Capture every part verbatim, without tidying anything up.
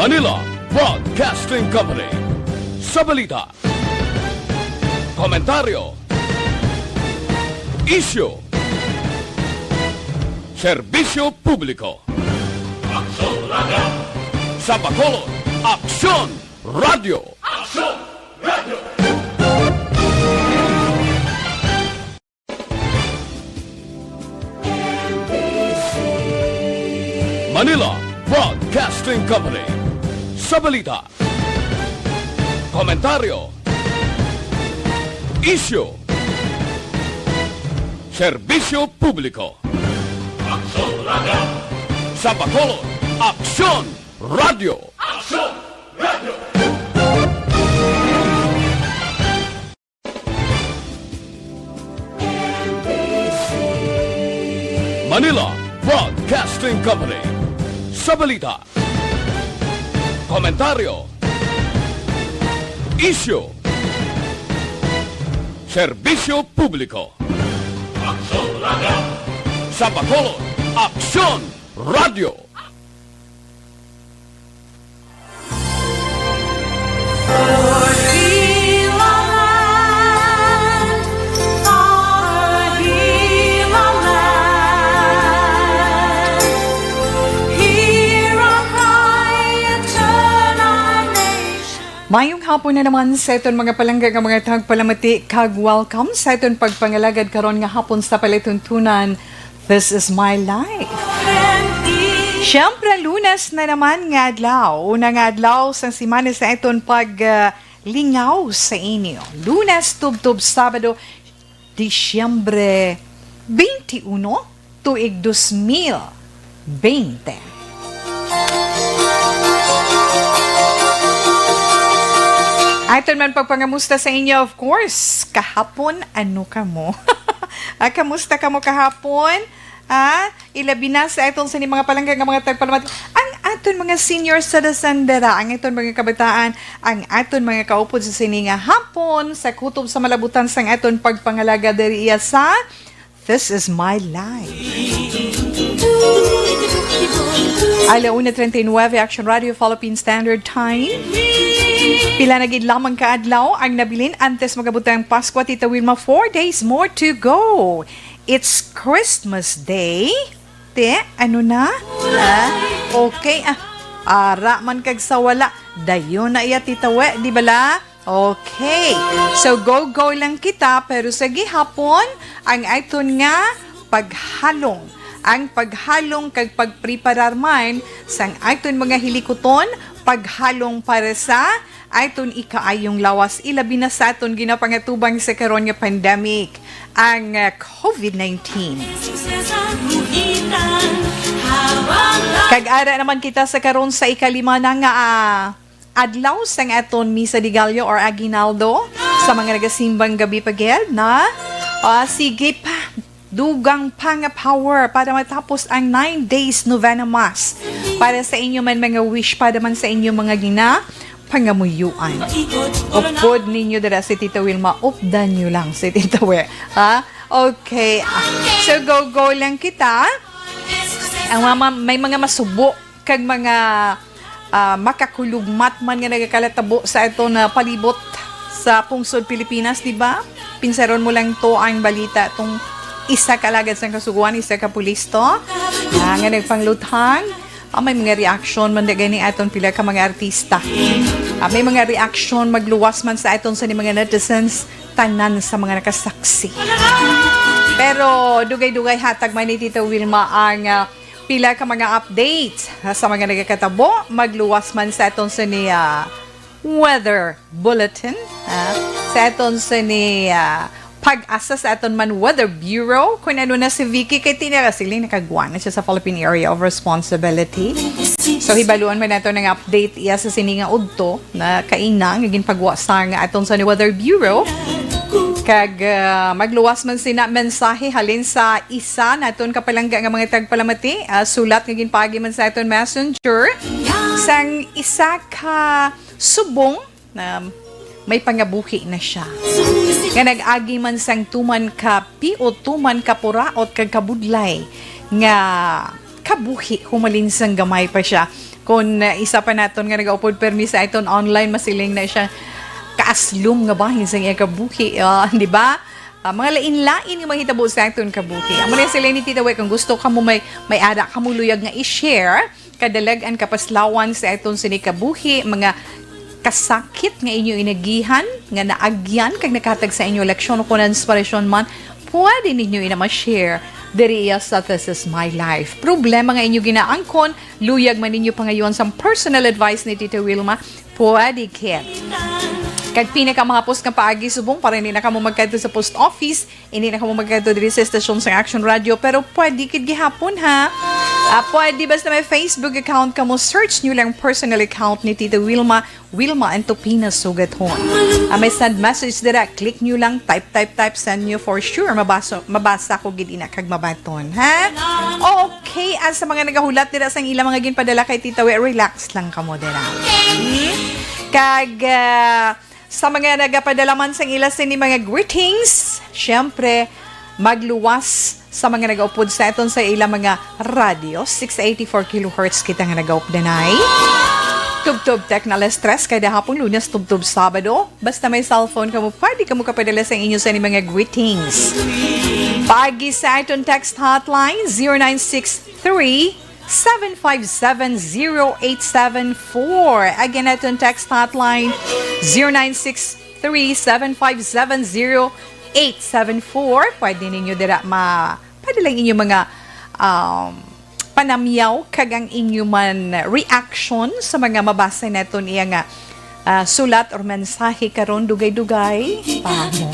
Manila Broadcasting Company. Sa balita, komentaryo, isyu, serbisyo publiko. Aksyon Radio! Sa Bacolod, Aksyon Radio! Aksyon Radio! Manila Broadcasting Company. Sa balita, komentaryo, isyu, serbisyo publiko. Aksyon Radio! Sa Bacolod, Aksyon Radio! Aksyon Radio! Manila Broadcasting Company. Sa balita, komentaryo, isyu, serbisyo publiko. Aksyon Radio! Sa Bacolod, Aksyon Radio! Mayong hapon na naman sa aton mga palangga nga mga tagpalamati, kag welcome sa aton pagpangalagad karon nga hapon sa palatuntunan. This is my life. Siyempre, Lunes na naman nga adlaw. Una nga adlaw sang semana sa aton pag, ah, lingaw sa inyo. Lunes, tubtob Sabado, Disyembre twenty-one, tuig dos mil bente. Aton man pagpangamusta sa inyo, of course, kahapon, ano kamo? Ah, kamusta kamo kahapon? Ah, ilabi na sa aton sini mga palangga nga mga tagpalamati. Ang aton mga senior citizen dira, ang aton mga kabataan, ang aton mga kaupod sa sini nga hapon, sa kutob sa malabutan sang aton pagpangalaga diri iya sa This is My Life. Ala una treinta y nueve, Action Radio Philippine Standard Time. Pila na gid lamang ka adlaw ang nabilin antes magabot ang Pasko, Tita Wilma. Four days more to go. It's Christmas Day. Te, ano na? Ah, okay. Ah, ara man kag sa wala. Dayon na iya, Tita We, di bala? Okay. So, go-go lang kita, pero sa gihapon, ang aton nga paghalong. Ang paghalong kag pagpreparar man sang aton mga hilikuton, paghalong para sa aton ikaayong lawas, ilabi na sa aton ginapangatubang sa karon nga pandemic, ang, ah, covid nineteen. Kag ara naman kita sa karon sa ikalima na nga, ah, adlaw sang aton Misa de Gallo or Aguinaldo sa mga nagasimbang gabi pa gid na. Ah, sige pa, dugang pa nga power para matapos ang nine days novena mass. Para sa inyo man mga wish, para man sa inyo mga gina pangamuyuan. Upod ninyo dira si Tita Wilma, updan nyo lang si Tita We. Ha? Okay. So, go-go lang kita. Ang mga, may mga masubo kag mga, ah, makakulugmat man nga nagakalatabo sa aton, ah, palibot sa pungsod Pilipinas, di ba? Pinsaron mo lang to ang balita tong isa ka alagad sang Kasugoan, isa ka pulis to, ah, nga nagpangluthang. Ah, may mga reaction man da gani aton pila ka mga artista. Ah, may mga reaction magluwas man sa aton sa ni mga netizens, tanan sa mga nakasaksi. Pero dugay-dugay hatag man ni Tita Wilma ang, ah, pila ka mga updates, ah, sa mga nagakatabo, magluwas man sa aton sa ni, ah, weather bulletin, ah, sa aton sa ni, ah, pag-asa sa aton man Weather Bureau. Kung ano na si Vicky, kay tinira siling nakagwa na siya sa Philippine Area of Responsibility. So, hibaluan man nato ng update iya sa sini nga udto na kaina nga ginpagwa sa nga aton sa ni Weather Bureau. Kag, ah, magluwas man sina mensahe halin sa isa naton kapalangga nga mga tagpalamati, ah, sulat nga ginpaagi man sa aton messenger sang isa ka subong na may pangabuhi na siya. Nga nag-agi man sang tuman ka piot, tuman ka puraot kag kabudlay nga kabuhi, humalin sang gamay pa siya. Kung, uh, isa pa naton nga nagaupod permi sa iton online, masiling na siya kaaslom nga bahin sang iya kabuhi, ah, di ba? Ah, mga lain-lain nga mahitabo sa aton kabuhi. Amo na sila ni Tita Wi, kung gusto ka mo may, may ara ka mo luyag nga i-share, kadalag-an kapaslawan sa aton sini kabuhi, mga kasakit nga inyo inagihan, nga naagyan, kag nakahatag sa inyo leksyon o kon inspirasyon man, pwede ninyo ina ma-share diri iya sa This Is My Life. Problema nga inyo ginaangkon, luyag man ninyo pangayon sang personal advice ni Tita Wilma, pwede kit. Kag pinakamahapos nga paagi subong para hindi na kamo magkadto sa post office, hindi na kamo magkadto diri sa estasyon sang Action Radio, pero pwede kit gihapon, ha? Ah, pwede basta may Facebook account kamo, search nyo lang personal account ni Tita Wilma, Wilma Antopina Sugathon. Ah, may send message dira, click nyo lang, type, type, type, send nyo for sure. Mabasa, mabasa ko gid ina kag mabaton, ha? Okay, ah, sa mga nagahulat dira sang ila mga ginpadala kay Tita Wi, relax lang kamo dira. Hmm? Kag, ah, sa mga nagapadala man sang ila sini mga greetings, syempre, magluwas sa mga nagaupod sa aton sa ila mga radyo, six eighty-four kilohertz kita nga nagaupdanay. Tubtob Tech na alas tres kada hapon, Lunes tubtob Sabado. Basta may cellphone kamo, pwede kamo kapadala sa inyo sa mga greetings. Paagi sa aton text hotline, zero nine six three, seven five seven, zero eight seven four. Again, aton text hotline, zero nine six three, seven five seven, zero eight seven four. Pwede ninyo dira ma-, pwede lang inyo mga, um, panamyaw kag ang inyo man reaction sa mga mabasa naton iya nga, ah, sulat or mensahe karon, dugay-dugay. Pamo.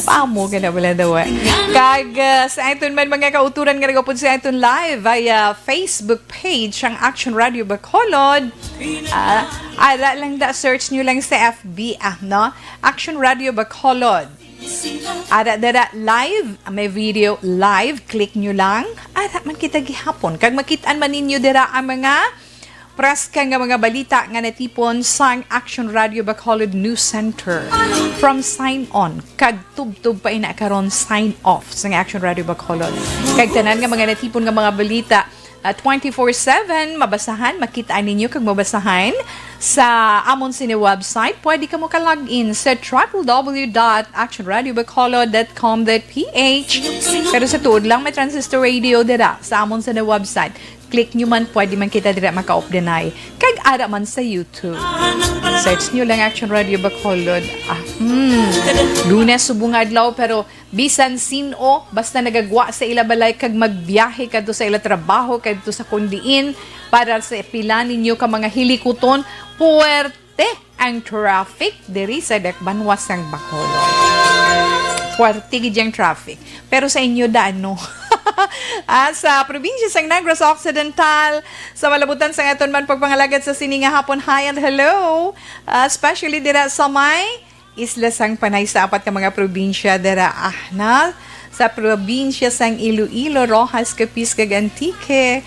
Pamo ka na wala daw, eh. Kag, ah, sa aton man mga kauturan nga nagapod sa aton live via Facebook page ang Action Radio Bacolod. Ah, ara lang da, search nyo lang sa F B, ah, no? Action Radio Bacolod. Ara dira live, may video live, click nyo lang. Ara man kita gihapon. Kag makit-an man ninyo dira ang mga preska nga mga balita nga natipon sang Action Radio Bacolod News Center. From sign on, kag tubtob pa ina karon sign off sang Action Radio Bacolod. Kag tanan nga mga natipon nga mga balita, ah, twenty-four seven, mabasahan, makita ninyo kag mabasahan sa amon sini website. Pwede kamo ka-log in sa triple W dot action radio bacolod dot com dot P H. Pero sa tuod lang, may Transistor Radio dira sa amon sini website. Click nyo man, pwede man kita dira makaupdanay. Kag ara man sa YouTube. Search nyo lang Action Radio Bacolod. Ah, hmm. Lunes, subong nga adlaw, pero bisan sin-o, basta nagagwa sa ila balay kag magbiyahe kadto sa ila trabaho, kadto sa kon diin, para sa pila ninyo ka mga hilikuton, puwerte ang traffic diri sa dakbanwa sang Bacolod. Puwerte gid yang traffic. Pero sa inyo, da, ano? Ah, sa probinsya sang Negros Occidental, sa malabutan sang aton man pagpangalagad sa sini nga hapon, hi and hello. Ah, especially dira sa may Isla sang Panay, sa apat ka mga probinsya dira, ah, na sa probinsya sang Iloilo, Roxas, Capiz, kag Antique.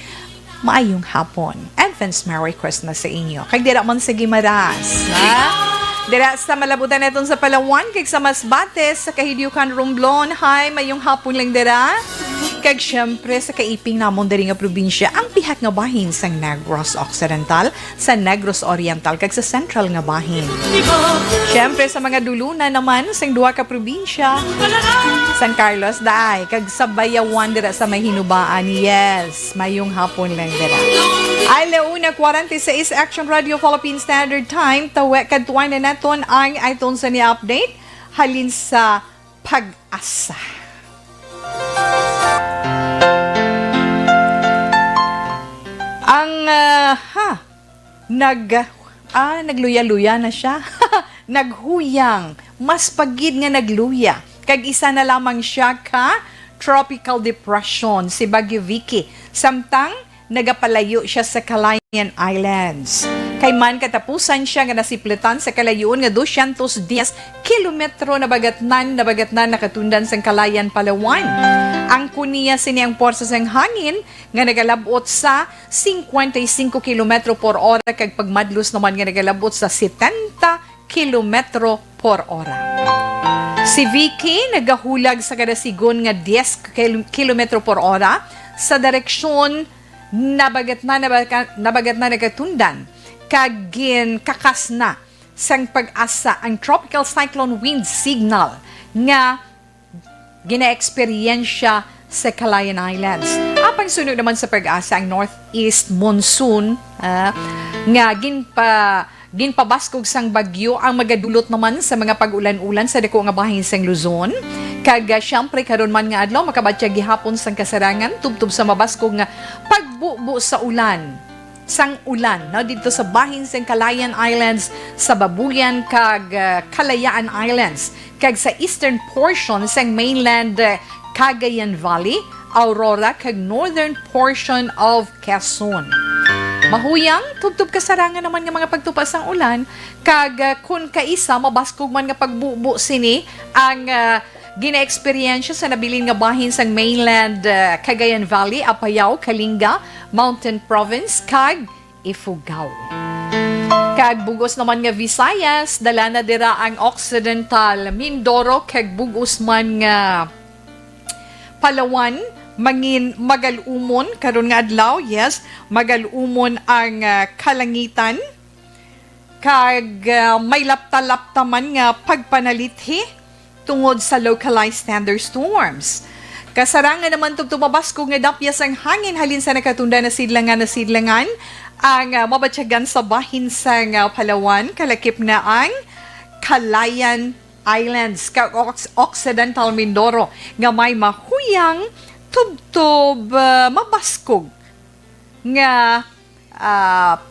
Maayong hapon. Advance Merry Christmas sa inyo. Kag dira man sa Guimaras, ha? Dira sa malabutan naton sa Palawan, kag sa Masbate, sa Kahidiukan, Romblon, hi, mayong hapon lang dira. Kag syempre sa kaiping namon diri nga probinsya, ang pihak nga bahin sang Negros Occidental, sa Negros Oriental kag sa Central nga bahin. Siyempre, sa mga dulunan naman sang duha ka probinsya, San Carlos, daay, kag sa Bayawan dira sa may Hinubaan. Yes, mayong hapon lang dira. Ala una kwarenta y seis, Action Radio Philippine Standard Time. Tawe, kadtuan na naton ang iton sa ni update halin sa Pag-asa. Ang, ah, ha, nag-, ah, nagluya-luya na siya. Naghuyang. Mas pa gid nga nagluya. Kag isa na lamang siya ka tropical depression, si Bagyo Vicky. Samtang nagapalayo siya sa Calayan Islands. Kay man katapusan siya nga nasiplitan sa kalayoon nga dosyentos diyes kilometro nabagatnan, nabagatnan nakatundan sang Calayan, Palawan. Angkon niya sini ang puwersa sang hangin nga nagalab-ot sa singkwenta y singko kilometro por ora kag pagmadlos naman nga nagalab-ot sa setenta kilometro por ora. Si Vicky nagahulag sa kada sigon nga diyes kil-, kilometro por ora sa direksyon nabagat na, nabaga-, nabagat na nagatundan kag ginkakas na sang PAGASA ang tropical cyclone wind signal nga ginaeksperyensya sa Calayan Islands. Apang suno naman sa PAGASA, ang northeast monsoon, ah, nga ginpa-, ginpabaskog sang bagyo ang magadulot naman sa mga pag-ulan-ulan sa dako nga bahin sang Luzon. Kag, ah, siyempre, karon man nga adlaw, makabatyag gihapon sang kasarangan tubtob sa mabaskog nga pagbubo sa ulan, sang ulan, no, didto sa bahin sang Calayan Islands, sa Babuyan kag, ah, Kalayaan Islands, kag sa eastern portion sang mainland, ah, Cagayan Valley, Aurora, kag northern portion of Quezon. Mahuyang tubtob kasarangan naman nga mga pagtupa sang ulan, kag, ah, kun kaisa, mabaskog man nga pagbubo sini ang, ah, ginaeksperyensya sa nabilin nga bahin sang mainland, ah, Cagayan Valley, Apayao, Kalinga, Mountain Province, kag Ifugao. Kag bug-os naman nga Visayas, dala na dira ang Occidental Mindoro, kag bug-os man nga Palawan, mangin-, magal-umon karon nga adlaw, yes, magal-umon ang, ah, kalangitan. Kag, ah, may lapta-lapta man nga pagpanalithi tungod sa localized thunderstorms. Kasarangan naman tubtob mabaskog nga dapyas ang hangin halin sa nakatundan na sidlangan na sidlangan ang, ah, mabatyagan sa bahin sang, ah, Palawan, kalakip na ang Calayan Islands, kag Ox-, Occidental Mindoro, nga may mahuyang tubtob, ah, mabaskog nga, ah,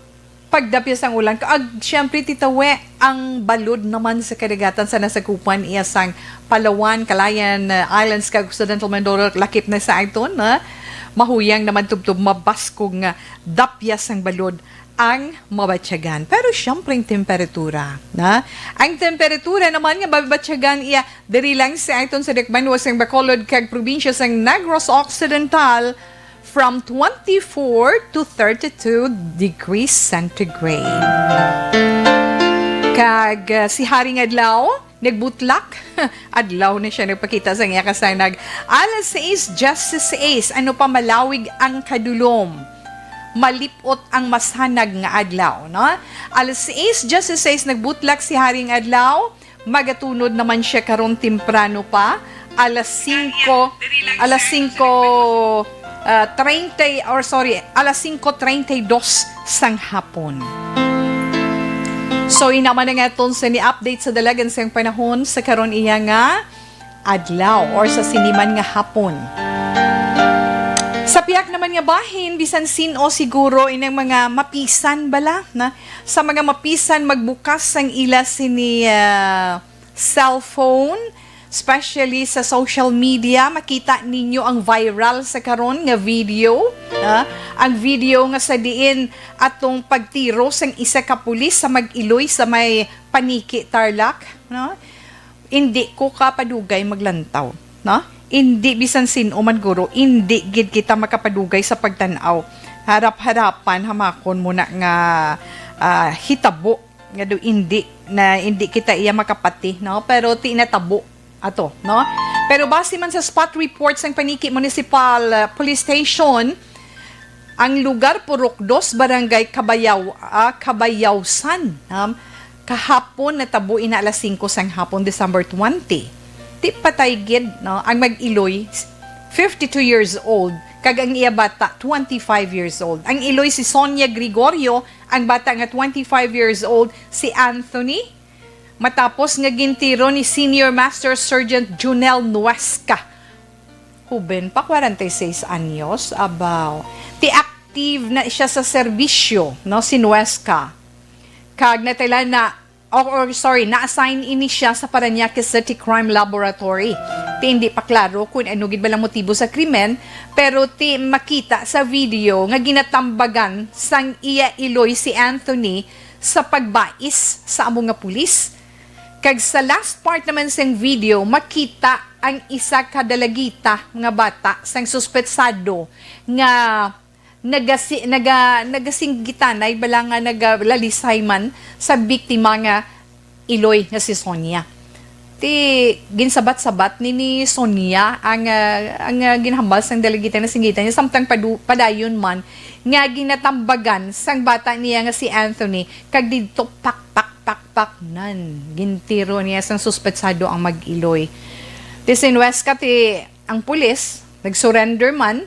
pagdapyas sang ulan. Ag, siyempre, Tita We, ang balod naman sa kadagatan sa nasakupan iya sang Palawan, Calayan, ah, Islands, kag Occidental Mindoro, lakip na sa aton, ha? Mahuyang naman tubtob mabaskog nga dapyas sang balod ang mabatyagan. Pero siyempre, ang temperatura, na? Ang temperatura naman nga mabatyagan iya diri lang sa aton sa dakbayan sang Bacolod kag probinsya sang Negros Occidental, from twenty-four to thirty-two degrees centigrade. Kag, ah, si Haring Adlaw nagbutlak. Adlaw na siya nagpakita sa iya kasanag. Alas sais dieciséis, ano pa, malawig ang kadulom. Malip-ot ang masanag nga adlaw, no? Alas sais dieciséis nagbutlak si Haring Adlaw. Magatunod naman siya karon temprano pa, alas singko, alas singko, ah, treinta, or sorry, alas singko treinta y dos sang hapon. So, ina man nga aton sini update sa dalagan sang panahon sa karon iya nga adlaw or sa sini man nga hapon. Sa pihak naman nga bahin, bisan sin-o siguro ining mga mapisan bala na sa mga mapisan magbukas sang ila sini, ah, cellphone, especially sa social media, makita ninyo ang viral sa karon nga video, ah, ang video nga sa diin atong pagtiro sang isa ka pulis sa Mag-Iloy sa may Paniki, Tarlac, no? Indi ko kapadugay maglantaw, no? Indi bisan sin-o man guro, indi gid kita makapadugay sa pagtan-aw. Harap-harapan, hamakon mo na nga, ah, hitabo nga do indi na, indi kita iya makapati, no? Pero ti natabo ato, no? Pero base man sa spot report sang Paniki Municipal, ah, Police Station, ang lugar Purok Dos, Barangay Kabayaw-, ah, Kabayawsan, um, kahapon natabo ina alas singko sang hapon, December twenty. Ti patay gid, no, ang Mag-Iloy, fifty-two years old, kag ang iya bata, twenty-five years old. Ang Iloy si Sonia Gregorio, ang bata nga twenty-five years old, si Anthony, matapos nga gintiro ni Senior Master Sergeant Junel Nuesca. Huben pa, kwarenta y seis anyos, abaw. Ti active na siya sa serbisyo, no, si Nuesca. Kag natila na, or, or, sorry, na-assign ini siya sa Parañaque City Crime Laboratory. Ti hindi pa klaro kung ano gid bala motibo sa krimen, pero ti makita sa video nga ginatambagan sang iya iloy si Anthony sa pagbais sa amo nga pulis. Kag sa last part naman sang video, makita ang isa ka dalagita nga bata sang suspetsado nga nagasi-, naga-, nagasinggitanay bala nga nagalalisay man sa biktima nga iloy nga si Sonia. Ti ginsabat-sabat ni, ni Sonia ang, ah, ang, ah, ginhambal sang dalagita nga singgitan niya, samtang padu-, padayon man nga ginatambagan sang bata niya nga si Anthony, kag didto pak, pak, pak, pak, nan, gintiro niya sang suspetsado ang mag-iloy. Tisinwes ka ti ang pulis, nag-surrender man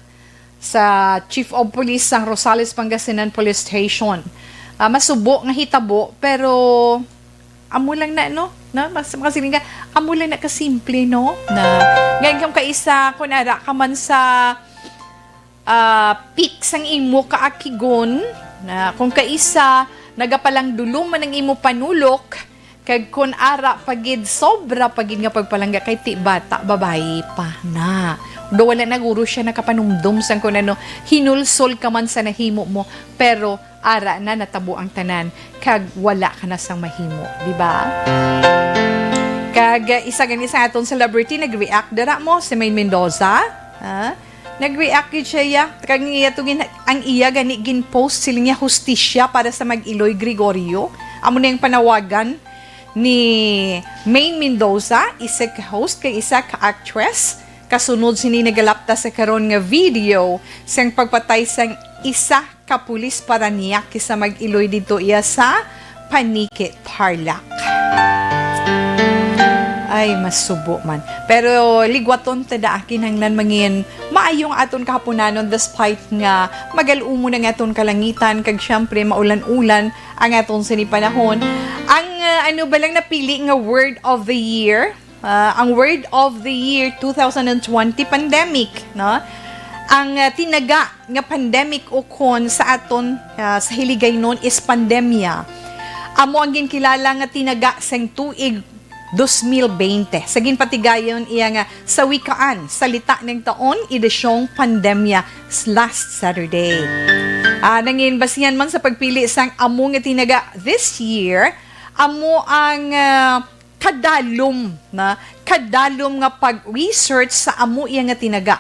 sa Chief of Police sang Rosales Pangasinan Police Station. Ah, masubo nga hitabo, pero amo lang na, no? Na, mas, makasiling ka, amo lang na kasimple, no? Na, ngayon kung kaisa, kung ara ka man sa ah, peak sang imo kaakigon, na kung kaisa, nagapalang dulom man ang imo panulok, kag kun ara pa gid, sobra pa gid nga pagpalangga kay ti bata, babayi pa na. Do wala na guro siya nakapanumdom sang kun ano, hinulsol ka man sa nahimo mo, pero ara na natabo ang tanan, kag wala ka na sang mahimo, di ba? Kag, uh, isa gani sa aton celebrity nag-react dira mo, si Maine Mendoza, ha? Nag-react gid siya, iya. Kag ang iya to gin-, ang iya gani gin-post sila niya, hustisya para sa mag-iloy Gregorio. Amo na yung panawagan ni Maine Mendoza, isa ka host kag isa ka actress. Kasunod sini nagalapta sa karon nga video sang pagpatay sang isa ka pulis Parañaque sa mag-iloy didto iya sa Panique, Tarlac. Ay, masubo man. Pero ligwaton ta da, kinahanglan mangin maayo ang aton kahapunanon despite nga magal-umon ang aton kalangitan kag siyempre maulan-ulan ang aton sini panahon. Ang, ah, ano ba lang napili nga word of the year? Ah, ang word of the year two thousand and twenty, pandemic, no? Ang, ah, tinaga nga pandemic ukon sa aton, ah, sa Hiligaynon is pandemya. Amo ang ginkilala nga tinaga sang tuig dos mil bente. Sa ginpatigayon iya nga sa wikaan, salita ning taon, edisyong pandemya, s-, last Saturday. Ah, nangin basihan man sa pagpili sang amo nga tinaga this year, amo ang, ah, kadalom na, kadalom nga pag-research sa amo iya nga tinaga.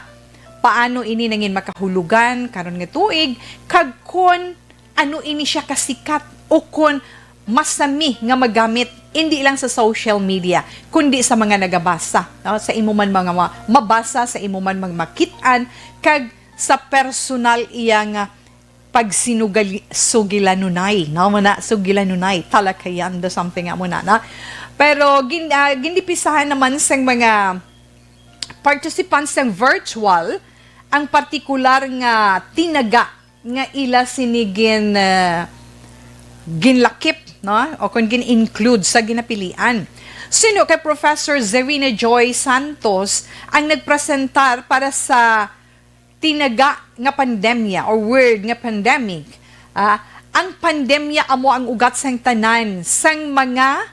Paano ini nangin makahulugan karon nga tuig, kag kon ano ini siya kasikat o kon masami nga magamit, hindi lang sa social media, kundi sa mga nagabasa, no? Sa imo man mga ma-, mabasa, sa imo man mga makit-an, kag sa personal iya nga pagsinugali-, sugilanunay, no? Muna, sugilanunay, talakayan, do something nga muna, na. Pero gin-, ah, gindipisahan naman sang mga participants sang virtual ang partikular nga tinaga nga ila sini gin-, ah, ginlakip, no? O kung gin-include sa ginapilian. Suno kay Professor Zerina Joy Santos ang nagpresentar para sa tinaga nga pandemya or word nga pandemic, ah, ang pandemya amo ang ugat sang tanan sang mga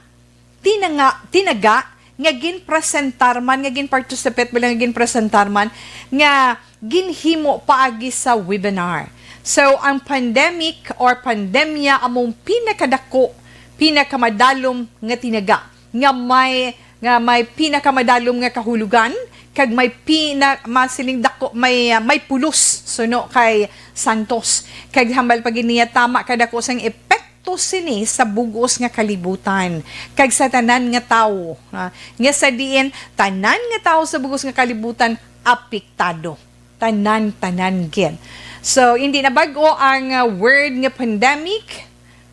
tinanga-, tinaga nga ginpresentar man, nga ginparticipate man, nga ginpresentar man, nga ginhimo paagi sa webinar. So, ang pandemic or pandemya among pinakadako, pinakamadalom nga tinaga nga may, nga may pinakamadalom nga kahulugan, kag may pina-, masiling dako, may, ah, may pulos, suno kay Santos. Kag hambal pa gid niya, tama kadako sang epekto sini sa bug-os nga kalibutan, kag sa tanan nga tawo, ah, nga sa diin tanan nga tawo sa bug-os nga kalibutan apektado. Tanan, tanan gid. So, hindi na bag-o ang, ah, word nga pandemic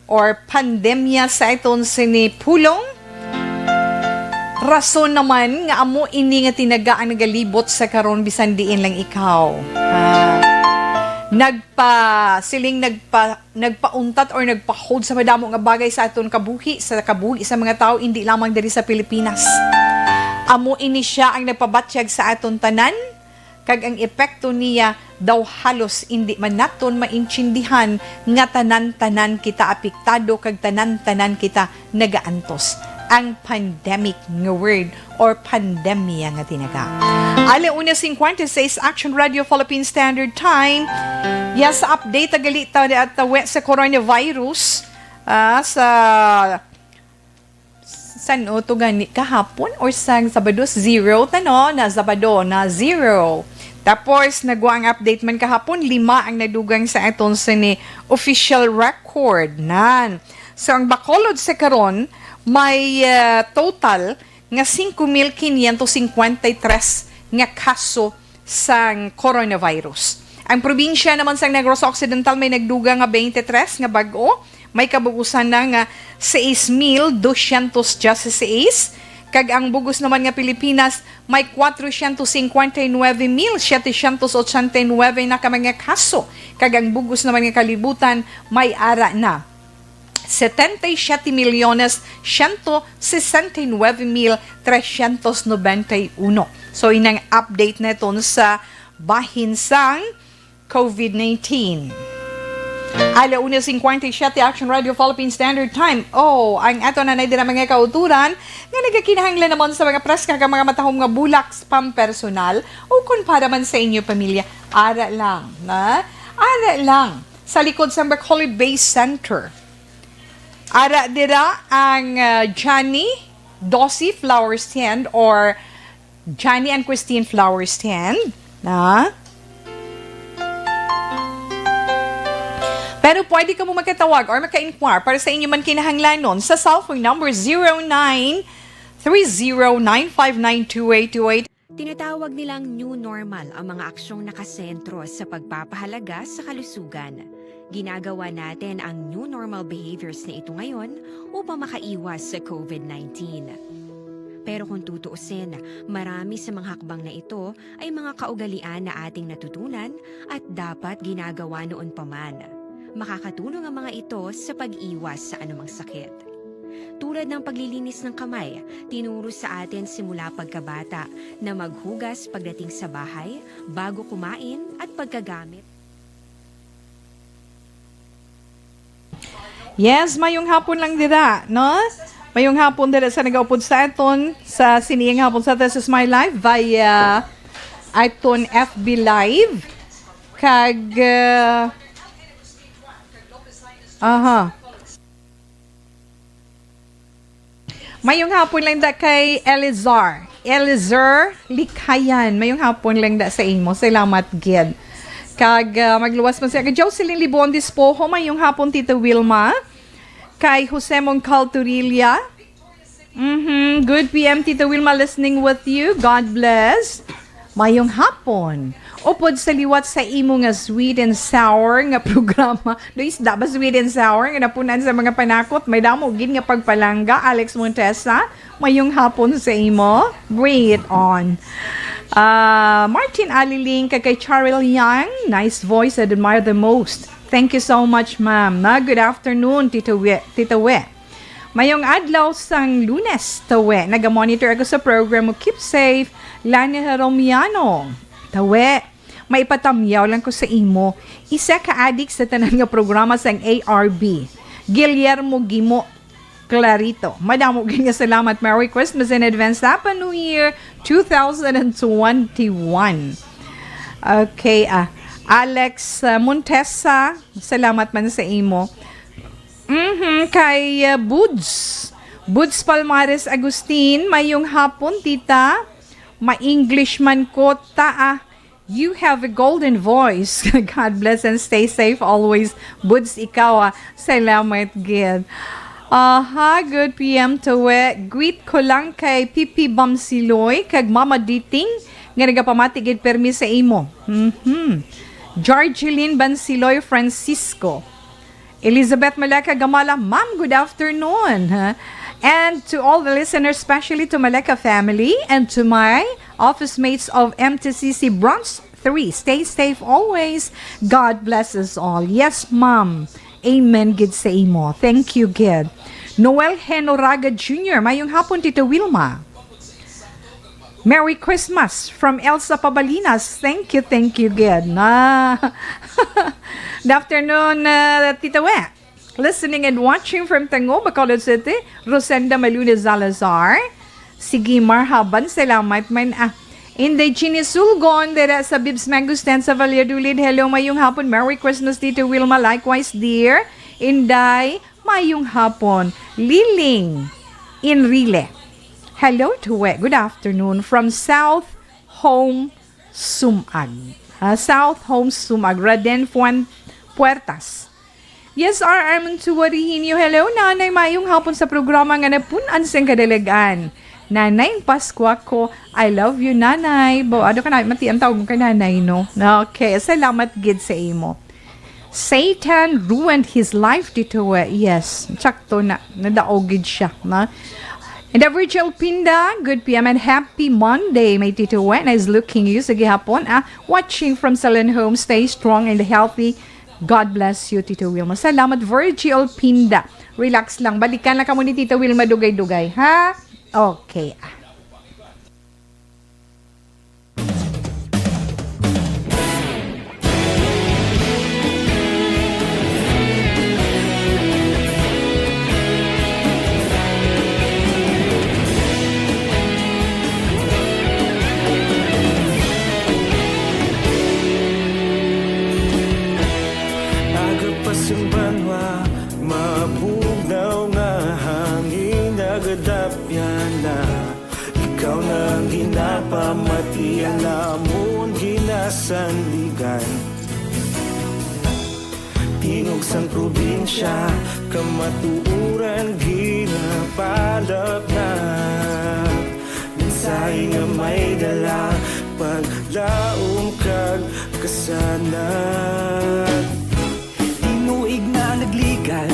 or pandemya sa aton sini pulong. Rason naman nga amo ini nga tinaga ang nagalibot sa karon bisan diin lang ikaw. Ah, nagpa-, siling nagpa-, nagpauntat or nagpa-hold sa madamo nga bagay sa aton kabuhi, sa kabuhi sa mga tawo, hindi lamang diri sa Pilipinas. Amo ini siya ang nagpabatyag sa aton tanan, kag ang epekto niya daw halos indi man naton maintindihan nga tanan-tanan kita apektado kag tanan-tanan kita nagaantos. Ang pandemic nga word or pandemya nga tinaga. Ala una cincuenta y seis, Action Radio Philippine Standard Time. Yes, update ta gali ta at tawi sa coronavirus. Ah, sa San-o to gani? Kahapon or sang Sabado? Zero ta, no? Na Sabado, na zero. Tapos, nagwa ang update man kahapon, lima ang nadugang sa aton sini official record. Nan. So, ang Bacolod sa karon, may, ah, total nga cinco mil quinientos cincuenta y tres nga kaso sang coronavirus. Ang probinsya naman sang Negros Occidental may nagdugang nga twenty-three nga bag-o, may kabug-usan na nga sais mil dosyentos dieciséis, kag ang bug-os naman nga Pilipinas may kwatrocientos cincuenta y nueve mil setecientos ochenta y nueve na ka mga kaso, kag ang bug-os naman nga kalibutan may ara na setenta y siete milyones ciento sesenta y nueve mil trescientos noventa y uno. So, inang update na iton sa bahin sang COVID nineteen. Ala una cincuenta y siete, Action Radio Philippine Standard Time. Oh, ang ato na dira mga kauturan nga nagakinahanglan naman sa mga preska kag mga matahom nga bulak pampersonal o kon para man sa inyo pamilya. Ara lang, na? Ara lang. Sa likod sa Bacolod Base Center. Ara dira ang, ah, Johnny Dossie Flower Stand or Johnny and Christine Flower Stand, na? Pero pwede ka mo makatawag or maka-inquire para sa inyo man kinahanglanon sa cellphone number zero nine three zero nine five nine two eight two eight. Tinatawag nilang new normal ang mga aksyong nakasentro sa pagpapahalaga sa kalusugan. Ginagawa natin ang new normal behaviors na ito ngayon upang makaiwas sa COVID nineteen. Pero kung tutuusin, marami sa mga hakbang na ito ay mga kaugalian na ating natutunan at dapat ginagawa noon pa man. Makakatulong ang mga ito sa pag-iwas sa anumang sakit. Tulad ng paglilinis ng kamay, tinuro sa atin simula pagkabata na maghugas pagdating sa bahay, bago kumain, at pagkagamit. Yes, mayong hapon lang dira, no? Mayong hapon dira sa nagaupod sa aton sa Sini nga Hapon sa This Is My Life via aton F B Live. Kag, uh, aha. Mayong hapon lang da kay Elizar. Elizar Likayan. Mayong hapon lang da sa imo. Salamat gid. Kag, ah, magluwas man siya. Kay Jocelyn Libon Dispoho, mayong hapon, Tita Wilma. Kay Jose Mongcal Turilla. Mhm. Good P M, Tita Wilma, listening with you. God bless. Mayong hapon. Upod sa liwat sa imo nga sweet and sour nga programa. Do isda ba sweet and sour nga napunan sa mga panakot? May damo gid nga pagpalangga, Alex Montesa. Mayong hapon sa imo. Bring it on. Ah, Martin Aliling, kag kay Charil Yang, nice voice, I admire the most. Thank you so much, ma'am. Na, good afternoon, Tito We, Tito We. Mayong adlaw sang Lunes, Tawe. Naga-monitor ako sa program mo. Keep safe, Lani Romiano. Tawe, may ipatamyaw lang ko sa imo. Isa ka adik sa tanan nga programa sang A R B. Guillermo Gimo Clarito. Madamo gid nga salamat. Merry Christmas in advance. Happy New Year two thousand and twenty-one. Okay, ah, Alex, ah, Montesa, salamat man sa imo. Mhm, kay, uh, Buds. Buds Palmares Agustin, mayong hapon, tita. Ma-English man ko, ta, ah. You have a golden voice. God bless and stay safe always. Buds, ikaw, ah. Salamat gid. Aha, good P M Tawe. Greet ko lang kay Pipi Bamsiloy kag Mama Diting nga nagapamati gid permi sa imo. Mhm. Georgeline Bansiloy Francisco. Elizabeth Maleka Gamala, ma'am, good afternoon. And to all the listeners, especially to Maleka family and to my office mates of M T C C Bronx three, stay safe always. God bless us all. Yes, ma'am. Amen gid sa imo. Thank you gid. Noel Henoraga Junior, mayong hapon, Tita Wilma. Merry Christmas from Elsa Pabalinas. Thank you, thank you gid. Na. Good afternoon, uh, Tita We. Listening and watching from Tango, Bacolod City, Rosenda Maluna Salazar. Sige, marhaban, salamat man. Ah, Inday Jeannie Sulgon, dira sa Bibs Mango Stand sa Valladolid. Hello, mayong hapon. Merry Christmas, Tita Wilma. Likewise, dear. Inday, mayong hapon. Liling Inrile. Hello, Tuwe. Good afternoon from South Home Sumag. Ah, South Home Sumag. Raden Fuan Puertas. Yes, R R Montuari Hinyo. Hello, Nanay. Mayong hapon sa programa nga napunan sing kadalagan. Nanay Pascua ko, I love you, Nanay. Bo, ano ka na, mati ang tawag mo kay Nanay, no? Okay, salamat gid sa imo. Satan ruined his life, Tito Wen. Yes, sakto na. Nadaog gid siya, na? And the Virgil Pinda, good P M and happy Monday, my Tito Wen. Nice looking you sa gihapon, ah. Watching from Salen Home. Stay strong and healthy. God bless you, Tito Wilma. Salamat, Virgil Pinda. Relax lang. Balikan lang kamo ni Tito Wilma dugay-dugay, ha? Okay. Aga pa sing banwa, mabugnaw nga hangin nagadapyan na. Ikaw na ang ginapamatian namon ginasandigan. Tingog sang probinsya, kamatuoran ginapalapnap. Mensahe nga may dala, paglaom kag kasanag. Tinuig na nagligan,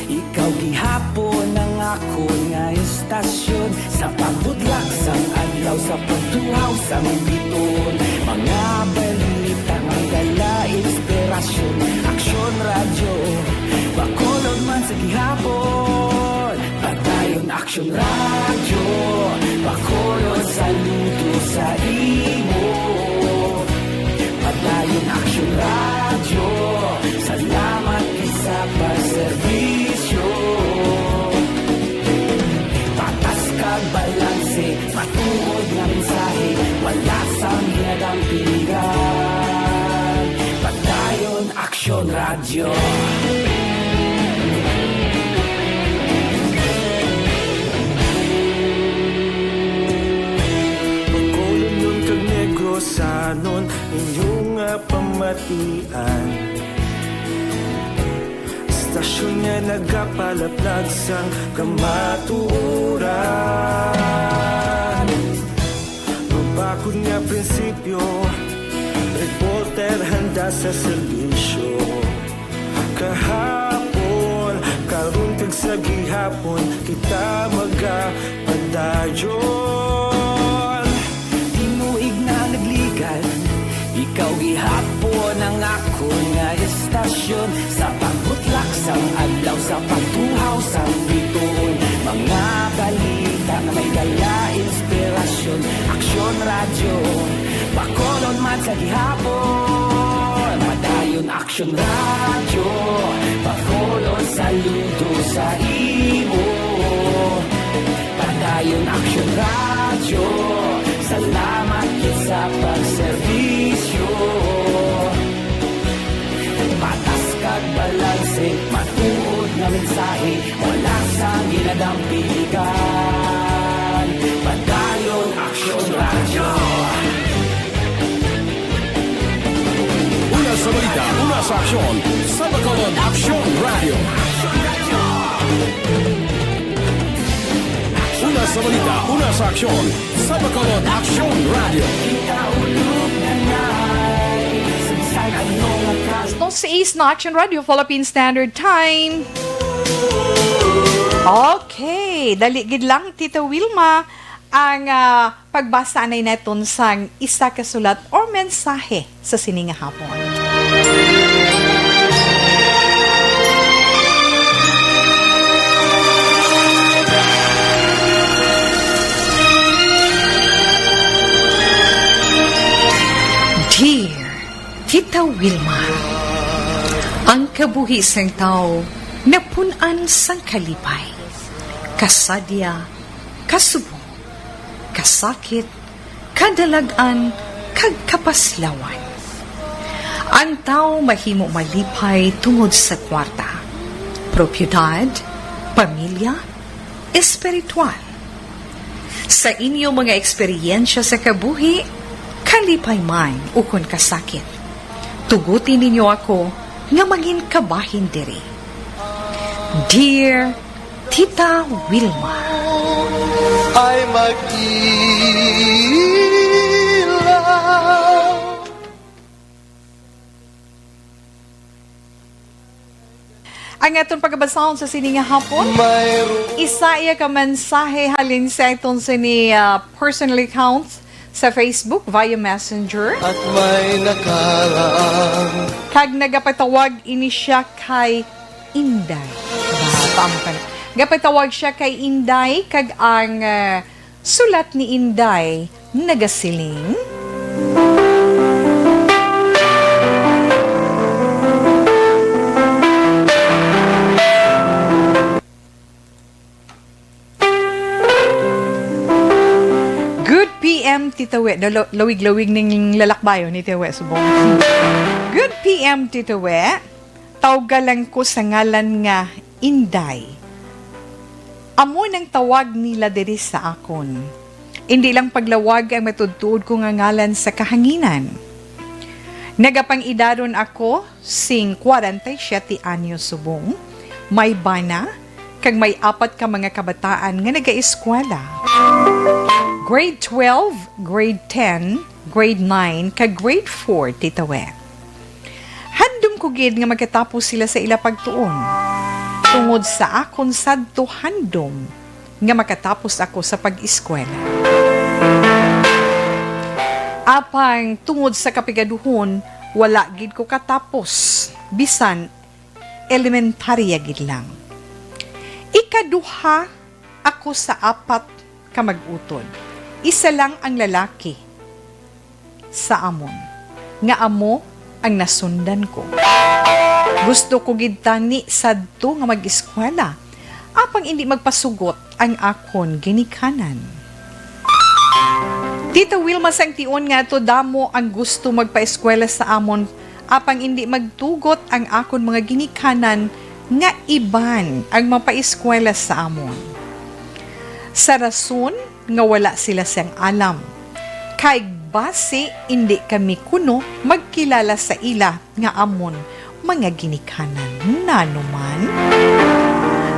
ikaw gihapon ang akon nga istasyon. Sa pagbutlak sang adlaw, sa pagtuhaw sang biton, mga balita nga dala inspirasyon. Aksyon Radyo, Bacolod man sa gihapon. Padayon Aksyon Radyo, Bacolod, saludo sa imo. Padayon Aksyon Radyo, salamat gid sa pagserbisyo. Patas kag balanse, matuod nga mensahe, wala sang ginadampigan. Padayon Aksyon Radyo. Bacolodnon kag Negrosanon, inyo nga pamatian. Istasyon nga nagapalaplag sang kamatuoran. Mabakod nga prinsipyo, reporter handa sa serbisyo. Kahapon, karon kag sa gihapon, kita magapadayon. Tinuig na nagligan, ikaw gihapon ang akon nga istasyon. Sa pagbutlak sang adlaw, sa pagtuhaw sang bituon, mga balita nga may dala inspirasyon. Aksyon Radyo, Bacolod man sa gihapon. Padayon Aksyon Radyo, Bacolod, saludo sa imo. Padayon Aksyon Radyo, salamat gid sa pagserbisyo. Patas kag balanse, matuod nga mensahe, wala sang ginadampigan. Padayon Aksyon Radyo. Una sa balita, una sa aksyon, sa Bacolod Aksyon Radyo. Una sa balita, una sa aksyon, sa Bacolod Aksyon Radyo. Alas dos seis na Aksyon Radyo, Philippine Standard Time. Okay, dali gid lang, Tita Wilma, ang, ah, pagbasa anay naton sang isa ka sulat or mensahe sa sini nga hapon. Dear Tita Wilma, ang kabuhi sang tawo napun-an sang kalipay, kasadya, kasubong, kasakit, kadalag-an, kag kapaslawan. Ang tawo mahimo malipay tungod sa kwarta, propiedad, pamilya, espiritual. Sa inyo mga eksperyensya sa kabuhi, kalipay man ukon kasakit, tuguti ninyo ako nga mangin kabahin diri. Dear Tita Wilma, Ay mag-ilaw. Ang aton pagabasahon sa sini nga hapon, isa iya ka mensahe halin sa aton sini, ah, personal account sa Facebook via Messenger. At may nakalang. Kag nagapatawag ini siya kay Inday. Ba, tama ka na. Gapatawag siya kay Inday, kag ang, ah, sulat ni Inday nagasiling. Good P M, Tita We. Lalo-, lawig-lawig ning lalakbayon ni Tita We, subong. Good P M, Tita We. Tawga lang ko sa ngalan nga Inday. Amo nang tawag nila diri sa akon. Indi lang paglawag ang matuod-tuod ko nga ngalan sa kahanginan. Nagapang-idaron ako sing kwarenta y siyete anyos subong, may bana, kag may apat ka mga kabataan nga nagaeskwela. Grade twelve, grade ten, grade nine, kag grade four, Tita We. Handom ko gid nga makatapos sila sa ila pagtuon. Tungod sa akon sadto handom nga makatapos ako sa pag-eskwela. Apang tungod sa kapigaduhon, wala gid ko katapos, bisan elementarya gid lang. Ikaduha ako sa apat ka mag-utod. Isa lang ang lalaki sa amon, nga amo ang nasundan ko. Gusto ko gid tani sadto nga mag-eskwela, apang indi magpasugot ang akon ginikanan. Tita Wilma, sang tion nga ato damo ang gusto magpaeskwela sa amon, apang indi magtugot ang akon mga ginikanan nga iban ang mapaeskwela sa amon. Sa rason nga wala sila sang alam, kay basi indi kami kuno magkilala sa ila nga amon mga ginikanan. Nanuman,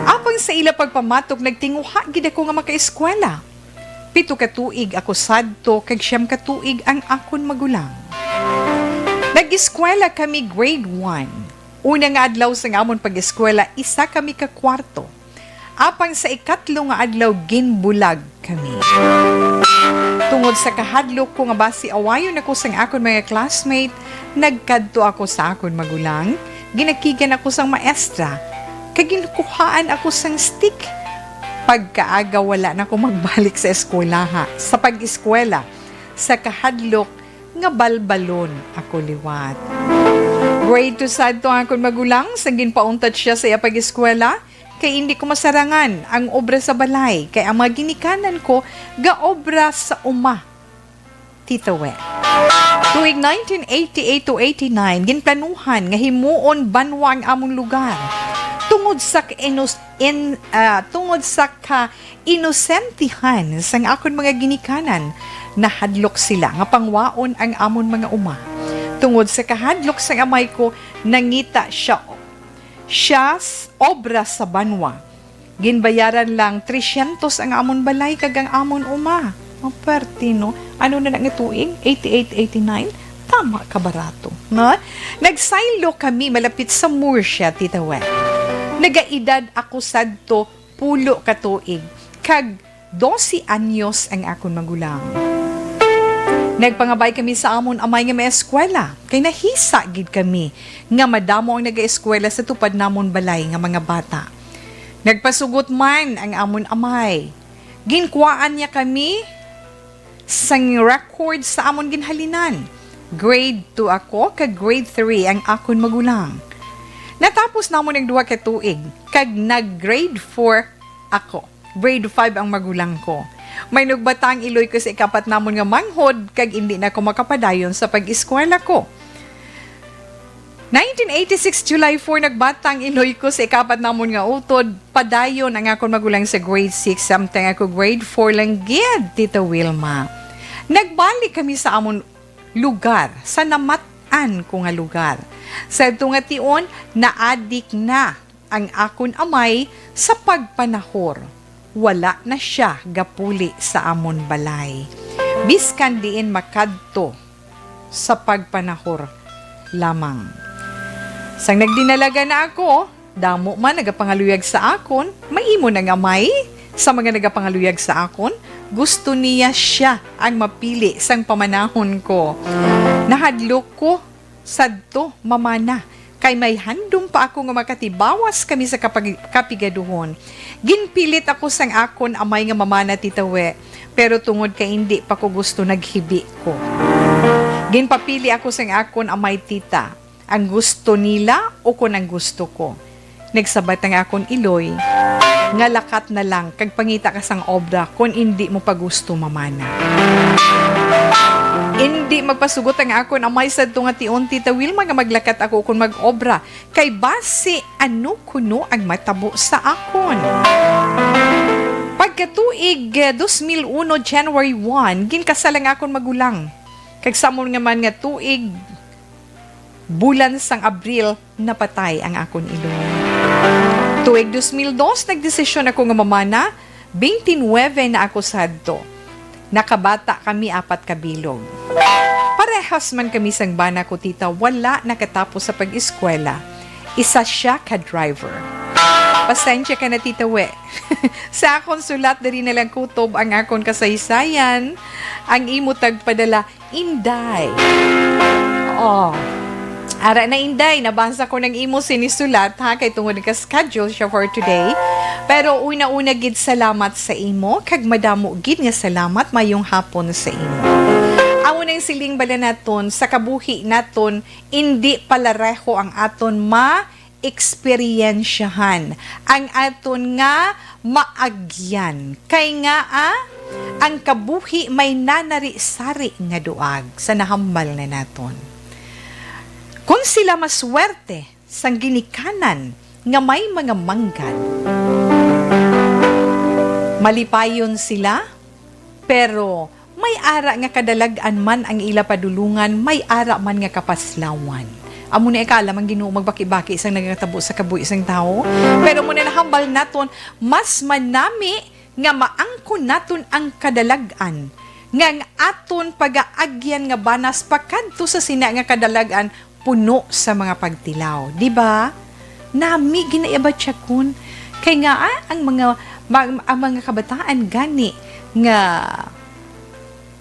apang sa ila pagpamatok, nagtinguha gid ako nga makaeskwela. Pito ka tuig ako sadto, kag siyam ka tuig ang akon magulang. Nag-eskwela kami grade one. Una nga adlaw sang amon pag-eskwela, isa kami ka kwarto. Apang sa ikatlo nga adlaw, ginbulag kami. Tungod sa kahadlok ko nga basi awayon ako sang akon mga classmate, nagkadto ako sa akon magulang, ginakigan ako sang maestra, kag ginkuhaan ako sang stick. Pagkaaga, wala na ko magbalik sa eskwelaha, sa pag-eskwela, sa kahadlok nga balbalon ako liwat. Grade two sadto ang akon magulang, sang ginpauntat siya sa iya pag-eskwela, kay indi ko masarangan ang obra sa balay, kay ang mga ginikanan ko gaobra sa uma, Tita We. Tuig nineteen eighty-eight to eighty-nine, ginplanuhan nga himuon banwa ang among lugar. Tungod sa ka-, inus-, in, ah, tungod sa kainosentehan sang akon mga ginikanan, nahadlok sila nga pangwaon ang amon mga uma. Tungod sa kahadlok sang amay ko, nangita siya siya s-, obra sa banwa. Ginbayaran lang tresyentos ang amon balay kag ang amon uma. Maperte, no? Ano na na nga tuig? Eighty-eight, eighty-nine? Tama ka barato, no? Nagsaylo kami malapit sa Murcia, Tita Wen. Nagaedad ako sadto pulo ka tuig, kag dose anyos ang akon magulang. Nagpangabay kami sa amon amay nga maeskwela, kay nahisa gid kami nga madamo ang nagaeskwela sa tupad namon balay nga mga bata. Nagpasugot man ang amon amay. Ginkuhaan niya kami sang record sa amon ginhalinan. Grade two ako, kag grade three ang akon magulang. Natapos namon ang duha ka tuig, kag nag-grade four ako. Grade five ang magulang ko. May nugbata ang iloy ko sa ikapat namon nga manghod, kag indi na ako makapadayon sa pag-eskwela ko. Nineteen eighty-six, July four, nagbata ang iloy ko sa ikapat namon nga utod. Padayon ang akon magulang sa grade six, samtang ako grade four lang gid, Tita Wilma. Nagbalik kami sa amon lugar, sa namat-an ko nga lugar. Sa adto nga tion, naadik na ang akon amay sa pagpanahor. wala na sia gapuli sa amon balay, biskan diin makadto sa pagpanahor lamang. Sang nagdinalaga na ako, damo man nagapangaluyag sa akon, may imo nang amay sa mga nagapangaluyag sa akon. Gusto niya sia ang mapili sang pamanahon ko. Nahadlok ko sadto, mamana, kay may handom pa ako nga makatibawas kami sa kapag-, kapigaduhon. Ginpilit ako sang akon amay nga mamana, Tita We, pero tungod kay indi pa ko gusto, naghibi ko. Ginpapili ako sang akon amay, Tita, ang gusto nila o kon ang gusto ko. Nagsabat ang akon iloy nga lakat na lang kag pangita ka sang obra kon indi mo pa gusto, mamana. Indi magpasugot ang akon amay sadto nga tion, Tita Wilma, nga maglakat ako kon mag-obra, kay basi ano kuno ang matabo sa akon. Pagkatuig, eh, dos mil uno, January one, ginkasal ang akon magulang. Kag sa amon nga man nga tuig, bulan sang Abril, napatay ang akon iloy. Tuig dos mil dos, nagdesisyon ako nga mamana, twenty-nine na ako sadto. Nakabata kami apat ka bilog. Parehas man kami sang bana ko, Tita, wala nakatapos sa pag-eskwela. Isa sia ka driver. Pasensya ka na, Tita We. Sa akon sulat diri na lang kutob ang akon kasaysayan. Ang imo tagpadala, Inday. Oh. Ara na, Inday, nabasa ko nang imo sinisulat, ha, kay tungod ka-schedule siya for today. Pero una-una gid, salamat sa imo, kag madamo gid nga salamat, mayong hapon sa imo. Amo nang siling bala naton, sa kabuhi naton, indi palareho ang aton ma eksperyensyahan ang aton nga maagyan. Kay ngaa, ang kabuhi may nanari-sari nga duag sa nahambal na naton. Kon sila maswerte sang ginikanan nga may mga manggad, malipayon sila, pero may ara nga kadalag-an man ang ila padulungan, may ara man nga kapaslawan. Amo na ikaalam ang Ginoo magbaki-baki sang nagatabo sa kabuhi sang tawo. Pero amo na nahambal naton, mas manami nga maangkon naton ang kadalag-an nga ang aton pagaagyan nga banas pakadto sa sina nga kadalag-an puno sa mga pagtilaw, di ba? Nami ginaibatyakon. Kay nga, ah, ang mga, ma-, ang mga kabataan gani nga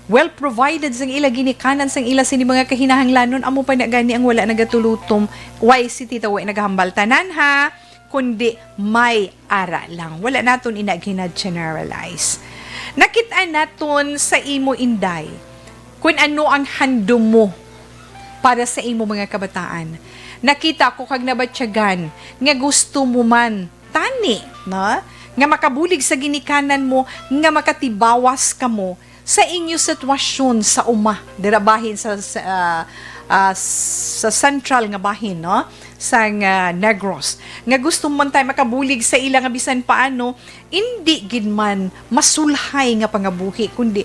well provided sang ila ginikanan, sang ila sini mga kahinahanglanon, amo pa na gani ang wala nagatulutom. Why si Tita Way nagahambal tanan, ha? Kundi may ara lang. Wala naton ina gina-generalize. Nakit-an naton sa imo, Inday, kun ano ang handom mo para sa imo mga kabataan. Nakita ko kag nabatyagan nga gusto mo man tani, no? Nga makabulig sa ginikanan mo, nga makatibawas kamo sa inyo sitwasyon sa uma, dira bahin sa, sa, ah, ah, sa central nga bahin, no? Sang, ah, Negros. Nga gusto man tayo makabulig sa ila nga bisan paano, indi gid man masulhay nga pangabuhi, kundi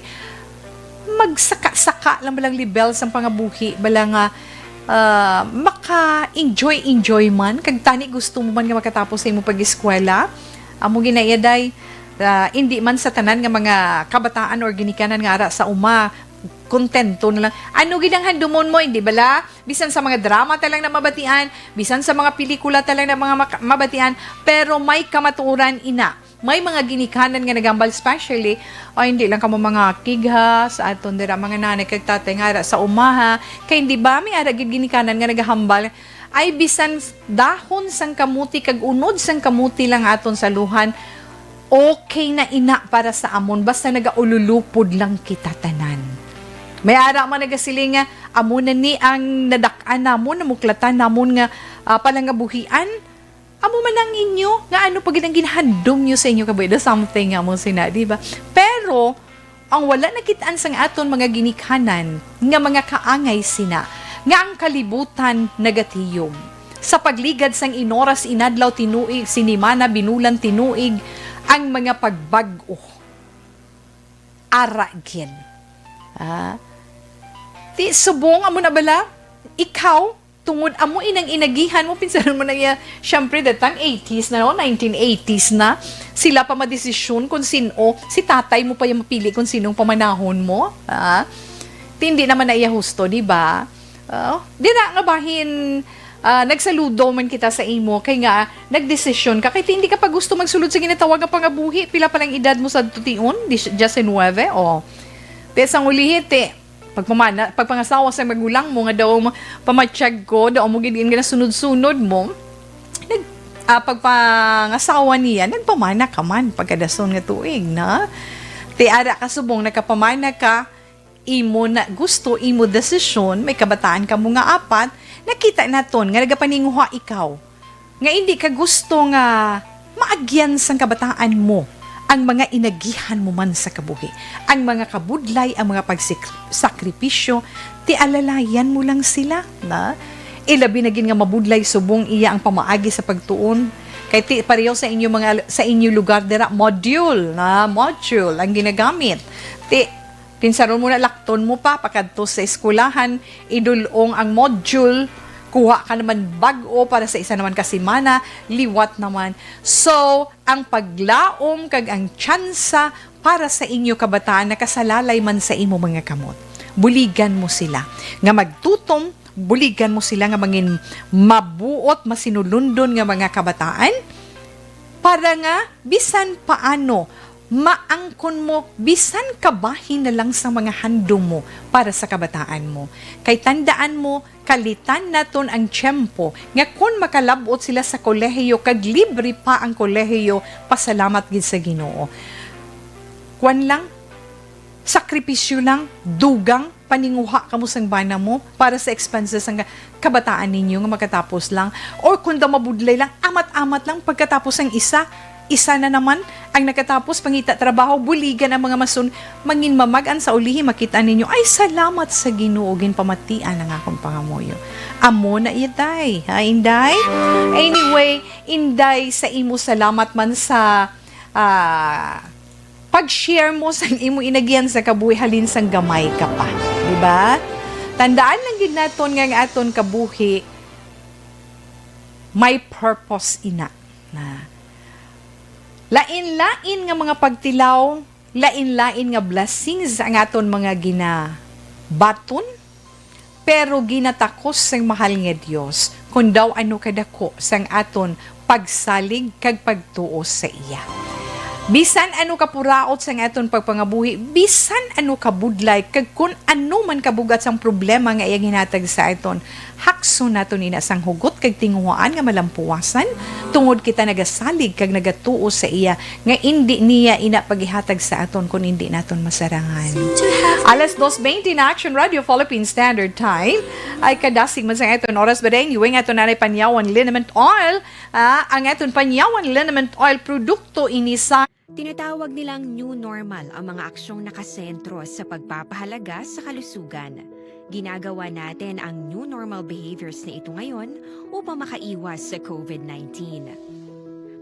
magsaka-saka lang balang level sang pangabuhi, bala nga, ah, maka-enjoy-enjoy man, kag tani gusto mo man nga makatapos sa imong pag-eskwela. Amo gina iya, day, ah, indi man sa tanan nga mga kabataan or ginikanan nga ara sa uma, kontento na lang. Ano gid ang handumon mo, hindi bala? Bisan sa mga drama ta lang na mabatian, bisan sa mga pelikula ta lang na mga maka-, mabatian, pero may kamatuoran ina. May mga ginikanan nga nagahambal, especially, ay, hindi lang kamo mga kigha sa aton dira, mga nanay kag tatay nga ara sa umaha. Kay hindi ba, may ara gid ginikanan nga nagahambal, ay, bisan s-, dahon sang kamuti kag unod sang kamuti lang aton saluhan, okay na ina para sa amon, basta nagaululupod lang kita tanan. May ara man nagasiling nga, "Amo na ni ang nadak-an namon, namuklatan namon nga, ah, palangabuhian." Amo man ang inyo, nga ano pa gid ang ginahandom nyo sa inyo kabuhi? The something nga mo sina, di ba? Pero, ang wala nakit-an sang aton mga ginikanan, nga mga kaangay sina, nga ang kalibutan nagatiyog. Sa pagligad sang inoras, inadlaw, tinuig, sinimana, binulan, tinuig, ang mga pagbag-o. Ara gid. Ah? Ti subong, amo na bala? Ikaw, Tungod amo inang inagihan mo, pinsanon mo na iya, syempre, that time, eighties na, no? Nineteen eighties na. Sila pa madesisyon kung sino, si tatay mo pa yung mapili kung sinong pamanahon mo. Ah? Ti, hindi naman na iya husto, di ba? Oh, di na nga bahin, ah, nagsaludo man kita sa imo, kay nga, nagdesisyon ka, kay ti, hindi ka pa gusto magsulod sa ginatawag nga pangabuhi. Pila pa lang edad mo sa tution? Di, diyasinuebe? Oh. Te, sang ulihi, te, pagpamana, pagpangasawa sa magulang mo nga daw mo, pamatyag ko, daw mo gid nga sunod-sunod mo. Nag, ah, pagpangasawa niya, nagpamana ka man pagkadason nga tuig na. Ti ara ka subong nakapamana ka, imo na gusto, imo desisyon, may kabataan ka mo nga apat, nakita naton nga nagapaninguha ikaw nga indi ka gusto nga maagyan sang kabataan mo ang mga inagihan mo man sa kabuhi, ang mga kabudlay, ang mga pagsik-, sakripisyo, ti alalayan mo lang sila, na? Ilabi na gid nga mabudlay subong iya ang pamaagi sa pagtuon. Kay ti, pareho sa inyo mga, sa inyo lugar dira, module, na? Module ang ginagamit. Ti, pinsaron mo na, lakton mo pa, pakadto sa eskwelahan, idulong ang module, kuha ka naman bag-o para sa isa naman ka semana, liwat naman. So, ang paglaom kag ang tsansa para sa inyo kabataan nakasalalay man sa imo mga kamot. Buligan mo sila nga magtutom, buligan mo sila nga mangin mabuot, masinulundon nga mga kabataan, para nga bisan paano maangkon mo bisan kabahin na lang sa mga handom mo para sa kabataan mo. Kay tandaan mo, kalitan naton ang tiyempo nga kon makalab-ot sila sa kolehiyo kag libre pa ang kolehiyo, pasalamat gid sa Ginoo. Kwan lang, sakripisyo lang, dugang, paninguha kamo sang bana mo para sa expenses sang ka-, kabataan ninyo nga makatapos lang. Or kung daw mabudlay lang, amat-amat lang pagkatapos ang isa, isa na naman ang nakatapos, pangita trabaho, buligan ang mga masun-, manginmamag-an sa ulihi, makita ninyo, "Ay, salamat sa Ginoo, ginpamatian ang akong pangamuyo." Amo na iya, day. Ha, Inday? Anyway, Inday, sa imo salamat man sa, ah, pag-share mo sang imo inagihan sa kabuhi halin sang gamay ka pa, di ba? Tandaan lang gid naton nga ang aton kabuhi may purpose ina. Na lain-lain nga mga pagtilaw, lain-lain nga blessings ang aton mga ginabaton, pero ginatakos sang mahal nga Dios kon daw ano kadako sang aton pagsalig kag pagtuo sa iya. Bisan ano kapuraot sang aton pagpangabuhi, bisan ano kabudlay, kag kun ano man kabugat sang problema nga iya ginhatag sa aton, hakson naton ina sang hugot kag tinguhaan nga malampuwasan, tungod kita nagasalig kag nagatuo sa iya nga indi niya ina pagihatag sa aton kon indi naton masarangan. Alas dos veinte na, Action Radio Philippine Standard Time. Ay kadasig man sang aton oras, but anyway, nga aton nanay panyawan liniment oil. Ah, ang aton panyawan liniment oil produkto ini sa Tinatawag nilang new normal ang mga aksyong nakasentro sa pagpapahalaga sa kalusugan. Ginagawa natin ang new normal behaviors na ito ngayon upang makaiwas sa covid nineteen.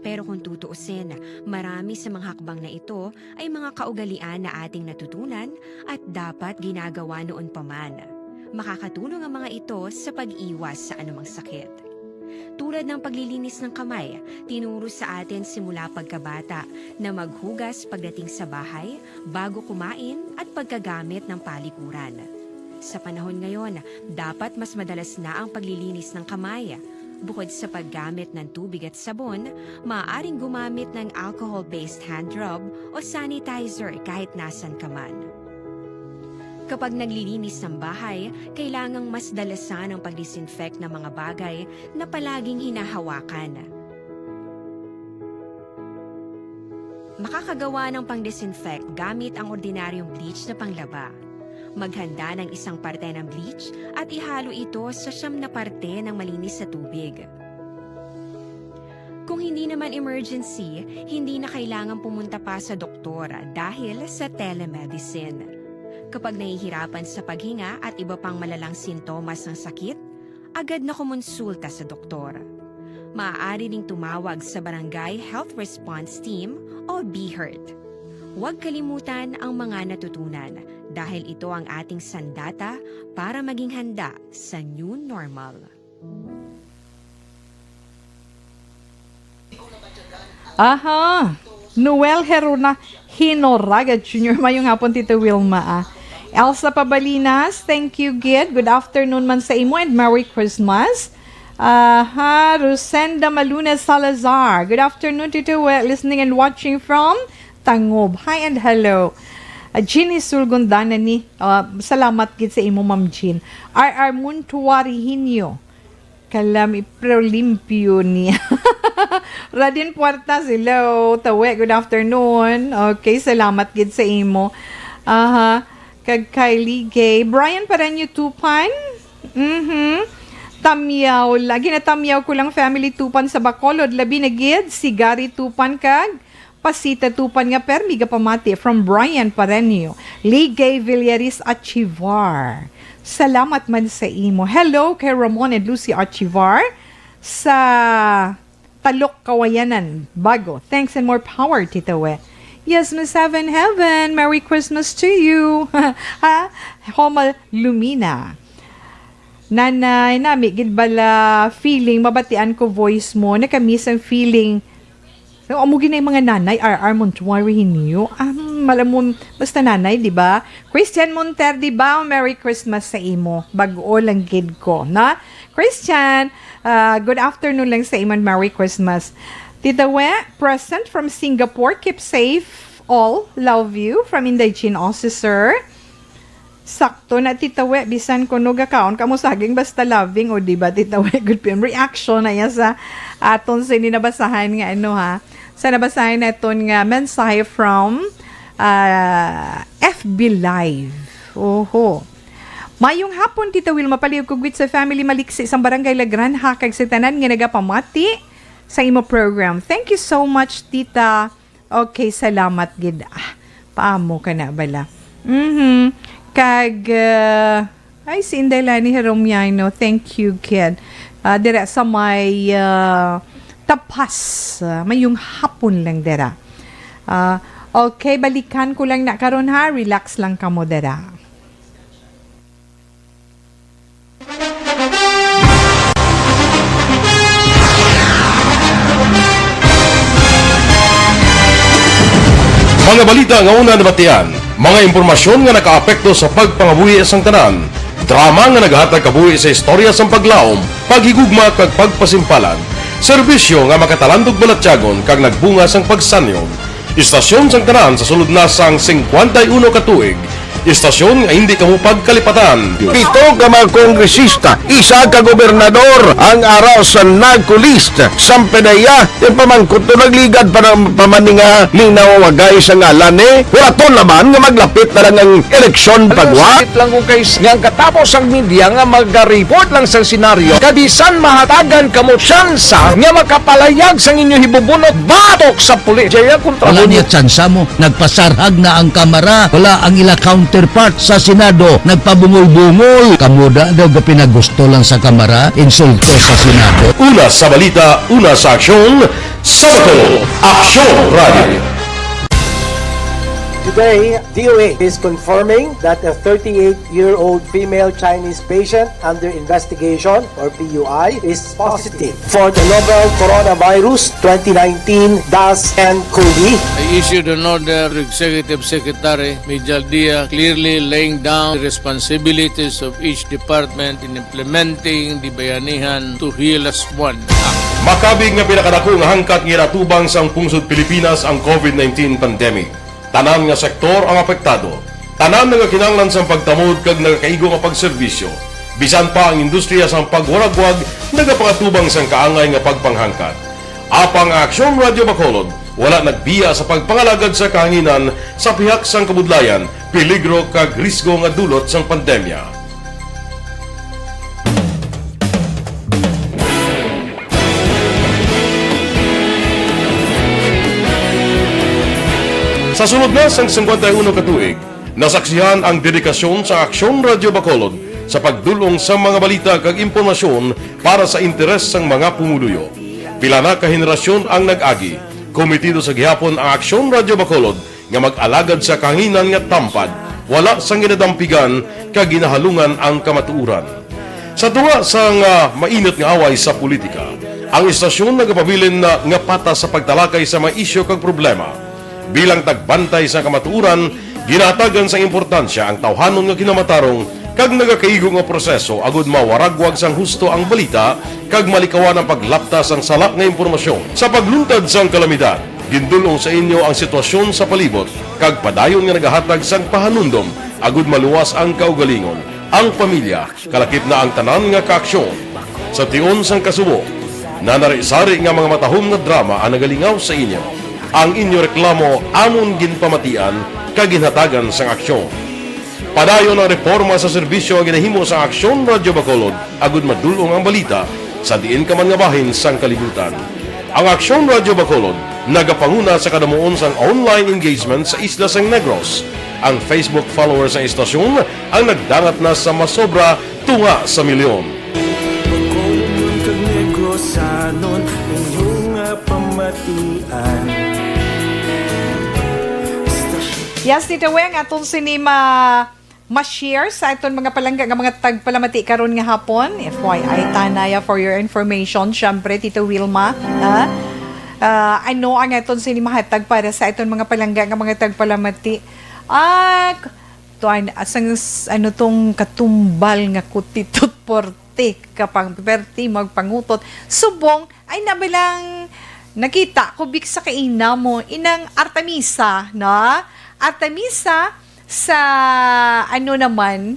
Pero kung tutuusin, marami sa mga hakbang na ito ay mga kaugalian na ating natutunan at dapat ginagawa noon pa man. Makakatulong ang mga ito sa pag-iwas sa anumang sakit. Tulad ng paglilinis ng kamay, tinuro sa atin simula pagkabata na maghugas pagdating sa bahay, bago kumain at pagkagamit ng palikuran. Sa panahon ngayon, dapat mas madalas na ang paglilinis ng kamay. Bukod sa paggamit ng tubig at sabon, maaaring gumamit ng alcohol-based hand rub o sanitizer kahit nasan ka man. Kapag naglilinis ng bahay, kailangang mas dalasan ang pag-disinfect ng mga bagay na palaging hinahawakan. Makakagawa ng pang-disinfect gamit ang ordinaryong bleach na panglaba. Maghanda ng isang parte ng bleach at ihalo ito sa siyam na parte ng malinis na tubig. Kung hindi naman emergency, hindi na kailangan pumunta pa sa doktor dahil sa telemedicine. Kapag nahihirapan sa paghinga at iba pang malalang sintomas ng sakit, agad na kumonsulta sa doktor. Maaari ding tumawag sa Barangay Health Response Team o BHERT. Huwag kalimutan ang mga natutunan dahil ito ang ating sandata para maging handa sa new normal. Aha. Noel Herona, Hinoraga Junior. Mayong hapon, Tita Wilma, ah. Elsa Pabalinas, thank you, gid. Good afternoon man sa imo and Merry Christmas. Aha, Rosenda Maluna Salazar. Good afternoon, Tita Wel. Listening and watching from Tangob. Hi and hello. Ah, Jeannie Sulgondana ni. Ah, salamat gid sa imo, Ma'am Jean. R R Muntuari Hinyo. Kalami, pero limpyo niya. Radin Puertas, hello. Tawe, good afternoon. Okay, salamat gid sa imo. Aha. Kag Kylie Gay. Brian Paranyo Tupan. Mhm. Tamyaw. Lagi na tamyaw ko lang family Tupan sa Bacolod. Labi na gid si Gary Tupan kag Pasita Tupan nga permi gapamati from Brian Parenio, Ligay Villaris Achivar. Salamat man sa imo. Hello kay Ramon and Lucy Achivar sa Talok, Kawayanan, Bago. Thanks and more power, Tita We. Yes, Miss Heaven Heaven, Merry Christmas to you. Ha? Homal Lumina. Nanay, nami gid bala feeling, mabatian ko voice mo, nakamiss ang feeling. So, amo gid na yung mga nanay, R R Montuari Hinyo. Ah, hmm, alam mo, basta nanay, di ba? Christian Monter, di ba? Merry Christmas sa imo. Bag-o lang gid ko, na? Christian, ah, good afternoon lang sa imo and Merry Christmas. Tita We, present from Singapore. Keep safe all. Love you. From Inday Jean Officer. Sakto na, Tita We, bisan kuno gakaon kamo saging, basta loving, o di ba, Tita We? Good P M reaction na iya sa aton sini nabasahan nga ano, ha, sa nabasahan naton nga mensahe from, ah, F B Live. Oho. Mayong hapon, Tita Wilma, palihog ko greet sa family Maliksi sang Barangay La Granja kag sa tanan nga nagapamati sa imo program. Thank you so much, Tita. Okay, salamat gid. Ah, paamo ka na bala. Mhm. Kag, ah, ay, si Inday Lani Heromiano, thank you, kid. Ah, dira sa may, ah, Tapas, ah, mayong hapon lang dira. Ah, okay, balikan ko lang na karon, ha. Relax lang kamo dira. Mga balita nga una nabatian, mga impormasyon nga nakaapekto sa pagpangabuhi sang tanan, drama nga naghatag kabuhi sa istorya sang paglaom, paghigugma kag pagpasimpalan, serbisyo nga makatalandog balatyagon kag nagbunga sang pagsanyon. Istasyon sang tanan sa sulod na sang singkwenta y uno ka tuig. Istasyon nga hindi kamo pagkalipatan. Pito ka mga kongresista, isa ka gobernador ang ara sa NAGCO list. Sampe na iya, yung pamangkot to nagligad pa ng pamaninga, linaw wagay sa ngalan ni. Wala to naman nga maglapit na lang ang eleksyon pagwa. Sakit lang kung kay nga ang katapos ang media nga mag-report lang sa senaryo. Kabisan mahatagan kamo tsansa nga makapalayag sang inyo hibubunot batok sa pulis. Jaya kontra Wala mo. Niya tsansa mo. Nagpasarhag na ang Kamara. Wala ang ila counterpart sa Senado. Nagpabungol-bungol. Kamo da daw ga pinagusto lang sa Kamara, insulto sa Senado. Una sa balita, una sa aksyon, sa Bacolod, Aksyon Radio. Today, D O A is confirming that a thirty-eight-year-old female Chinese patient under investigation, or P U I, is positive for the novel coronavirus twenty nineteen dash N COVID. I issued an order to Executive Secretary Mijal Dia, clearly laying down the responsibilities of each department in implementing the Bayanihan to Heal As One Act. Makabig nga pinakadako nga hangkat nga ginatubang sang pungsod Pilipinas ang COVID nineteen pandemic. Tanan nga sektor ang apektado. Tanan nagakinahanglan sang pagtamod kag nagakaigo nga pagserbisyo. Bisan pa ang industriya sang pagwaragwag nagapangatubang sang kaangay nga pagpanghangkat. Apang ang Aksyon Radio Bacolod wala nagbiya sa pagpangalagad sa kahanginan sa pihak sang kabudlayan, peligro kag risgo nga dulot sang pandemya. Sa sulod na sang singkwenta y uno ka tuig, nasaksihan ang dedikasyon sa Aksyon Radio Bacolod sa pagdul-ong sa mga balita kag impormasyon para sa interes sang mga pumuluyo. Pila na ka henerasyon ang nag-agi. Komitido sa gihapon ang Aksyon Radio Bacolod nga mag-alagad sa kahanginan nga tampad, wala sang ginadampigan kag ginahalungan ang kamatuoran. Sa tunga sang, ah, mainit nga away sa politika, Ang istasyon nagapabilin na nga patas sa pagtalakay sa mga isyu kag problema. Bilang tagbantay sa kamatuoran, ginahatagan sang importansya ang tawhanon nga kinamatarong kag nagakaigo nga proseso agud mawaragwag sang husto ang balita kag malikawan ang paglapta sang sala nga impormasyon. Sa pagluntad sang kalamidad, gindul-ong sa inyo ang sitwasyon sa palibot kag padayon nga nagahatag sang pahanumdom agud maluwas ang kaugalingon, ang pamilya, kalakip na ang tanan nga kaaksyon. Sa tion sang kasubo, nanari-sari nga mga matahom nga drama ang nagalingaw sa inyo. Ang inyo reklamo amon ginpamatian kag ginhatagan sang aksyon. Padayon ang reporma sa serbisyo nga ginahimo sang Aksyon Radyo Bacolod agud madul-ong ang balita sa diin ka man nga bahin sang kalibutan. Ang Aksyon Radyo Bacolod nagapanguna sa kadamuon sang online engagement sa isla sang Negros. Ang Facebook followers sang istasyon ang nagdangat na sa masobra tunga sa milyon. Bacolod kag Negrosanon, inyo nga pamatian. Yes, Tita Weng, aton sini ma-, ma-share sa aton mga palangga nga mga tagpalamati karon nga hapon. F Y I, Tanaya, for your information, syempre, Tita Wilma, ha? Ah, ano ang aton sini mahatag para sa aton mga palangga nga mga tagpalamati? Ah, k-, tuan, asang s-, ano tong katumbal nga kutitot porte, kapang perti, magpangutot. Subong, ay na ba lang nakita ko big sa kaina mo, inang Artemisa, no? Artemisa sa, ano naman,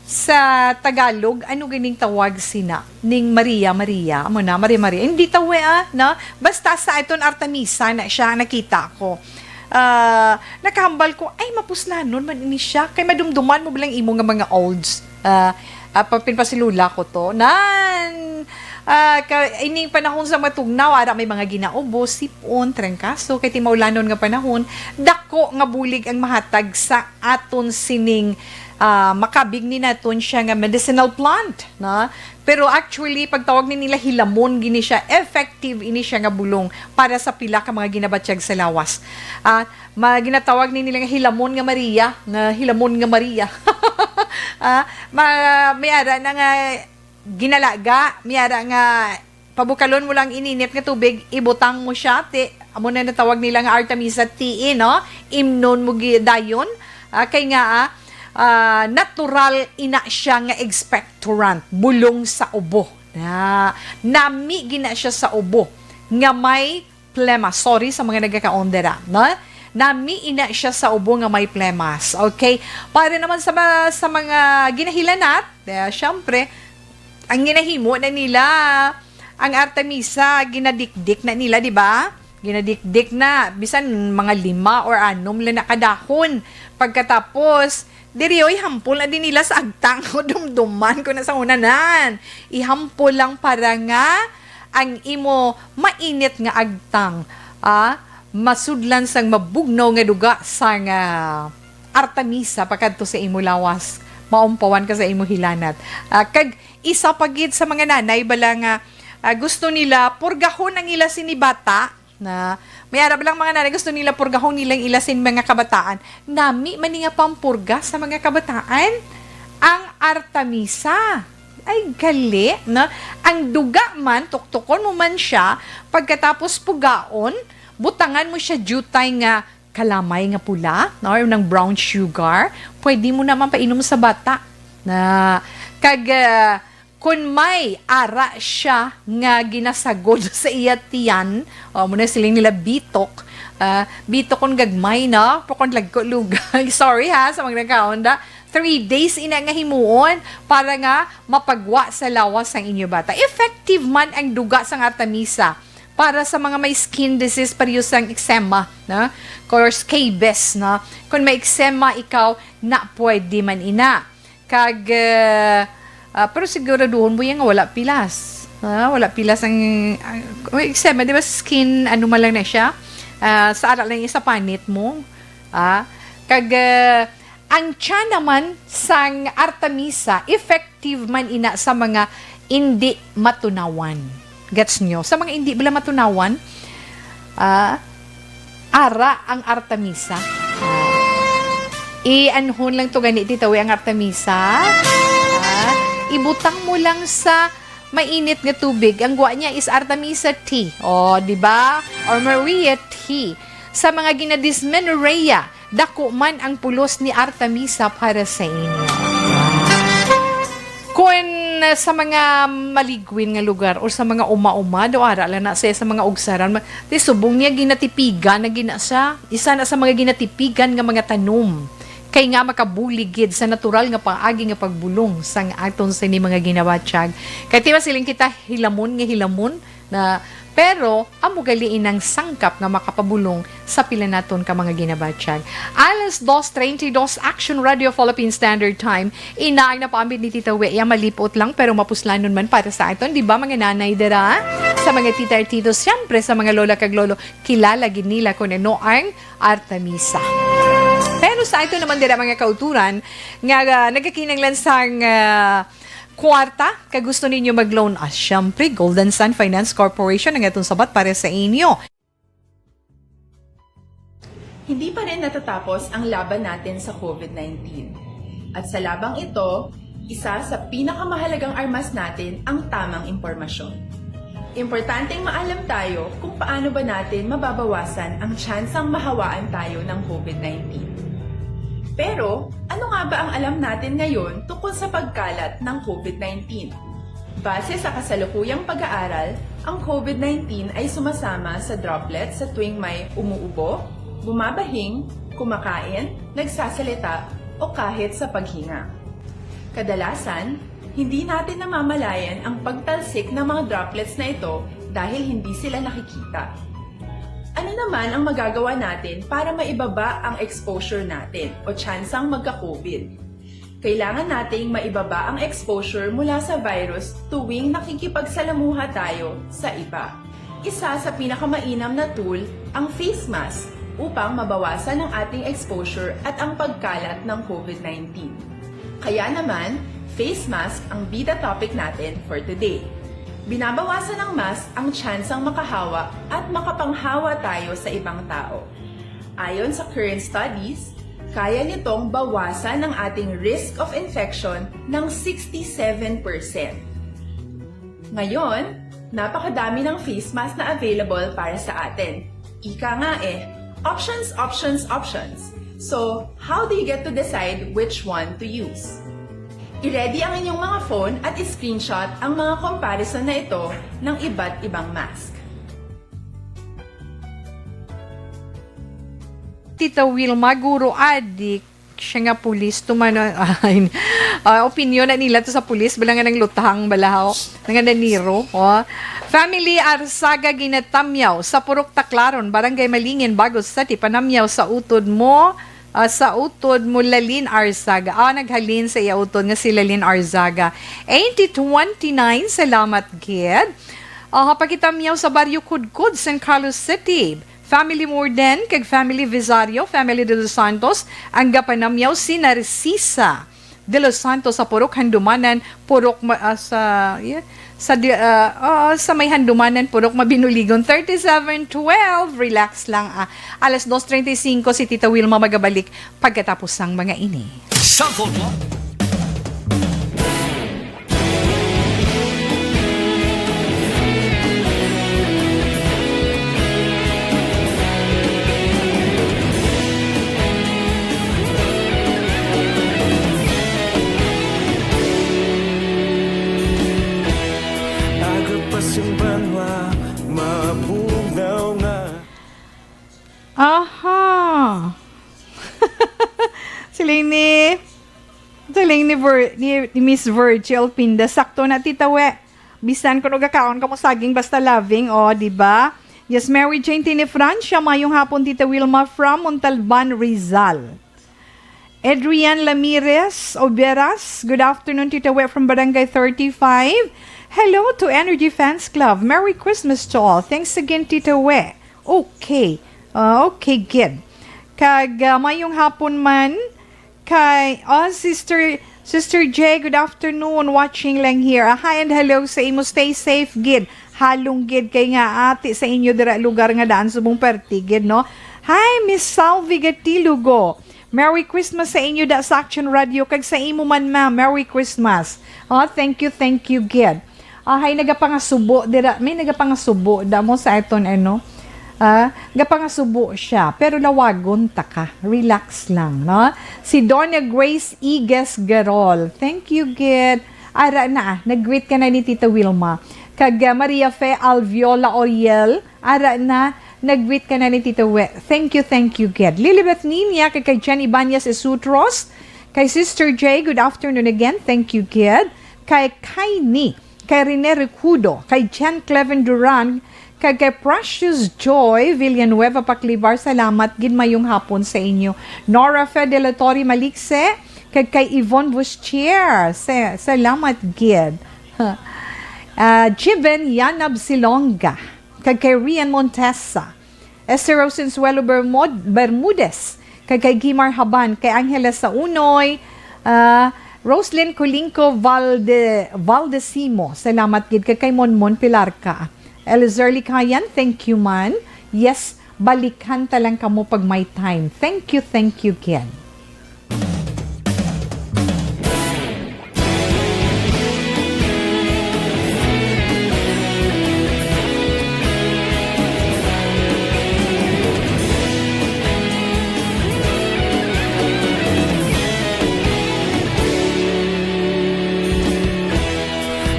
sa Tagalog, ano ganing tawag sina? Ning Maria, Maria, amo na, Maria, Maria. Hindi tawi, ah, no? Basta sa aton Artemisa na siya, nakita ko. Ah, nakahambal ko, "Ay, mapuslanon man ini siya." Kay madumduman mo bilang imo nga mga olds. Ah, ah, pa-, pinpasilula ko to. Nan, ah, ka, ining panahon sa matugnaw, ara may mga ginaubo, sip-on, trangkaso, kay timaulanon nga panahon, dako nga bulig ang mahatag sa aton sining, ah, makabig ni naton siya nga medicinal plant, na? Pero actually, pagtawag ni nila hilamon, gini siya, effective ini siya nga bulong para sa pila ka mga ginabatyag sa lawas. Ah, ma-, ginatawag ni nila nga hilamon nga Maria, nga hilamon nga Maria. Ah, ma-, may ara na nga ginalaga, may ara nga pabukalon mo lang ininit nga tubig, ibutang mo siya, ti, amo na natawag nila nga Artemisa tea, no? Imnon mo gi-, dayon, ah, kay nga, ah, ah, natural ina siya nga expectorant, bulong sa ubo. Na, nami gina siya sa ubo nga may plema. Sorry sa mga nagakaon dira, no? Nami ina siya sa ubo nga may plemas. Okay? Para naman sa ma-, sa mga ginahilanat, eh, syempre, ang ginahimo na nila, ang Artemisa, ginadikdik na nila, di ba? Ginadikdik na, bisan mga lima or anom lang na kadahon. Pagkatapos, diri, oy, hampol na din nila sa agtang. O, dumduman ko na sa unanan. Ihampol lang para nga ang imo mainit nga agtang, ah, masudlan sang mabugnaw nga duga sang, ah, Artemisa pakadto sa imo lawas. Maumpawan ka sa imo hilanat. Ah, kag isa pa gid sa mga nanay bala nga, ah, gusto nila purgahon ang ila sini bata, na may ara bala nga mga nanay gusto nila purgahon nila ang ila sin mga kabataan. Nami man ni nga pampurga sa mga kabataan ang Artemisa. Ay, gali, no? Ang duga man, tuktukon mo man siya, pagkatapos pugaon, butangan mo siya diutay nga kalamay nga pula, no? Or ng brown sugar, pwede mo naman painom sa bata. Na, kag, ah, kun may ara siya nga ginasagod sa iya tiyan, o, amo na siling nila bitok, ah, bitok kon gagmay, no? Pero kon lagko, lugay. Sorry ha, sa mga nagkaon da. Three days ina nga himuon para nga mapagwa sa lawas sang inyo bata. Effective man ang duga sang Artemisa para sa mga may skin disease, pareho sang eczema, no? Or scabies, no? Kung may eczema ikaw, na pwede man ina. Kag, eh, ah, pero siguraduhon mo yan nga wala pilas. Ah, wala pilas ang, ang, may eczema, di ba, skin, ano man lang na siya? Ah, sa ara lang yung sa panit mo. Ah, kag, eh, ang tiyan naman sang Artemisa, effective man ina sa mga indi matunawan. Gets nyo? Sa mga indi bala matunawan, ah, ara ang Artemisa. Ah, i-anhon lang to gani, titawi ang Artemisa. Ah, ibutang mo lang sa mainit nga tubig. Ang gwa niya is Artemisa tea. O, di ba? Or Maria tea. Sa mga ginadismenorrhea, dako man ang pulos ni Artemisa para sa inyo. Kung, ah, sa mga maligwin nga lugar or sa mga uma-uma, do ara lang na siya sa mga ugsaran, ma-, ti subong niya ginatipigan na gina siya. Isa na sa mga ginatipigan nga mga tanom. Kay nga makabulig gid sa natural nga paagi nga pagbulong sang aton sini mga ginabatyag. Kay ti ba siling kita hilamon nga hilamon na, pero amo gali inang sangkap nga makapabulong sa pila naton ka mga ginabatyag. Alas dos treinta y dos, Action Radio Philippine Standard Time. Ina ang napaambit ni Tita Wea, malipot lang pero mapuslanon man para sa aton, di ba, mga nanay dira? Sa mga tita at tito, siyempre sa mga lola kag lolo, kilala gid nila kung ano ang Artemisa. Pero sa ito naman dira, mga kauturan, nga, ah, nagakinanglan sang, ah, kwarta, kag gusto ninyo mag-loan, ah, syempre, Golden Sun Finance Corporation ang atong sabat para sa inyo. Hindi pa rin natatapos ang laban natin sa covid nineteen. At sa labang ito, isa sa pinakamahalagang armas natin ang tamang impormasyon. Importanteng maalam tayo kung paano ba natin mababawasan ang tsansang mahawaan tayo ng covid nineteen. Pero, ano nga ba ang alam natin ngayon tungkol sa pagkalat ng covid nineteen? Base sa kasalukuyang pag-aaral, ang covid nineteen ay sumasama sa droplets sa tuwing may umuubo, bumabahing, kumakain, nagsasalita, o kahit sa paghinga. Kadalasan, hindi natin namamalayan ang pagtalsik ng mga droplets na ito dahil hindi sila nakikita. Ano naman ang magagawa natin para maibaba ang exposure natin o tsansang magka-covid? Kailangan nating maibaba ang exposure mula sa virus tuwing nakikipagsalamuha tayo sa iba. Isa sa pinakamainam na tool ang face mask upang mabawasan ang ating exposure at ang pagkalat ng covid nineteen. Kaya naman, face mask ang bida topic natin for today. Binabawasan ng mask ang tsansang makahawa at makapanghawa tayo sa ibang tao. Ayon sa current studies, kaya nitong bawasan ang ating risk of infection ng sixty-seven percent. Ngayon, napakadami ng face mask na available para sa atin. Ika nga eh, options, options, options. So, how do you get to decide which one to use? I-ready ang inyong mga phone at i-screenshot ang mga comparison na ito ng iba't ibang mask. Tita Wilma, guro, adik siya nga pulis, tumano, ay, ah, opinyon na nila to sa pulis, bala nga nang lutang, bala, ho, nga naniro, oh. Family Arzaga ginatamyaw sa Purok Taclaron, Barangay Malingin, Bagos City, panamyaw sa utod mo, ah, sa utod mo, Lalin Arzaga. Ah, naghalin sa iya utod nga si Lalin Arzaga. Eighty twenty-nine, salamat gid. Ah, pakitamyaw sa Baryo Kudkod, San Carlos City. Family Morden kag family Visario, family De Los Santos, ang gapanamyaw si Narcisa De Los Santos sa Purok Handumanan, Purok Ma-, ah, sa, yeah, sa di-, ah, ah, sa may Handumanan, Purok Mabinuligon, thirty-seven twelve. Relax lang, ah. Alas dos treinta y cinco, si Tita Wilma magabalik pagkatapos sang mga ini. Sangkot. Agapasimbanwa, mabugnaw nga. Aha. Siling ni, siling ni Vir-, ni, ni Miss Virgil Pinda, sakto na, Tita We. Bisan kuno gakaon ka mo saging, basta loving, oh, di ba? Yes, Mary Jane Tini Francia, mayong hapon, Tita Wilma from Montalban, Rizal. Adrian Lamirez Oberas, good afternoon, Tita We from Barangay thirty-five. Hello to Energy Fans Club. Merry Christmas to all. Thanks again, Tita We. Okay. Ah, okay, good. Kag, ah, mayong hapon man kay, oh, Sister, Sister J, good afternoon. Watching lang here. Ah, hi and hello sa imo. Stay safe, gid. Halong gid kay nga ati sa inyo dira lugar nga daan subong perti gid, no? Hi, Miss Salvi Gatilugo. Merry Christmas sa inyo da sa Action Radio kag sa imo man, ma'am. Merry Christmas. Oh, thank you, thank you, gid. Ahay, nagapangasubo dira. May nagapangasubo da mo sa aton, ano? Ah, gapangasubo siya, pero lawagon ta ka. Relax lang, no? Si Donna Grace Iges Garol. Thank you, gid. Ara na, ah. Nag-greet ka na ni Tita Wilma. Kag, ah, Maria Fe Alviola Oriel. Ara na, nag-greet ka na ni Tita We. Thank you, thank you, gid. Lilibeth Ninia, kag kay Jen Ibanez Isutros. Kay Sister J, good afternoon again. Thank you, gid. Kay Kaini, kay Rene Recudo, kay Jen Cleven Duran, kag kay Precious Joy Villanueva Paclivar, salamat gid, mayong hapon sa inyo. Nora Fe de la Torre Malikse, kag kay Yvonne Bustier, sa-, salamat gid. Ah, Jiven Yanab Silonga, kag kay Rian Montesa, Esther Rosensuelo Bermud-, Bermudez, kag kay Gimar Haban, kay Angeles Saunoy, ah, Roslyn Colingco Valde-, Valdesimo. Salamat gid, kag kay Monmon Pilarca. Eliezer Likayan, thank you man. Yes, balikan ta lang kamo pag may time. Thank you, thank you, gid.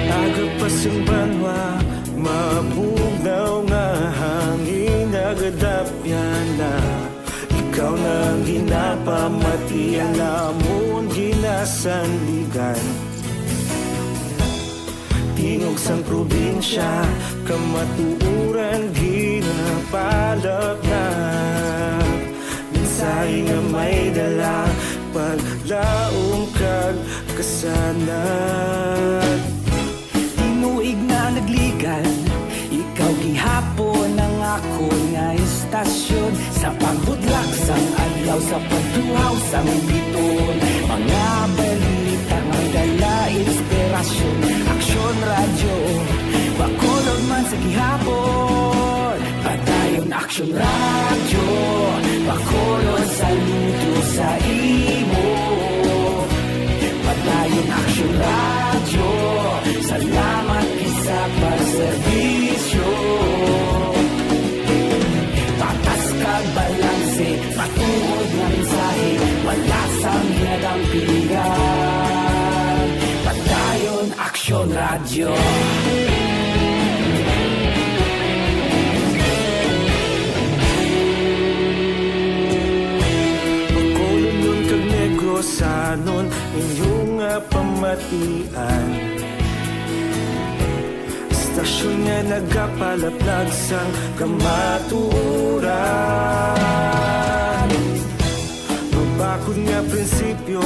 Aga pa sang banwa, mabugnaw nga hangin, nagadapyan na. Ikaw na ang ginapamati, ang amon ginasandigan. Tingog sang probinsya, kamatuoran ginapalat na. Mensahe nga may dala, paglaom kag kasanag. Tinuig na nagligan, ikaw gihapon ang akon nga istasyon. Sa pagbutlak sang adlaw, sa pagtuhaw sang biton, mga balita nga dala inspirasyon. Aksyon Radyo, Bacolod man sa gihapon. Padayon Aksyon Radyo, Bacolod, saludo sa imo. Padayon Aksyon Radyo, salamat gid sa pagserbisyo. Patas kag balanse, matuod nga mensahe, wala sang ginadampigan. Padayon Aksyon Radyo. Bacolodnon kag Negrosanon, inyo nga pamatian. Istasyon nga nagapalaplag sang kamatuoran. Mabakod nga prinsipyo,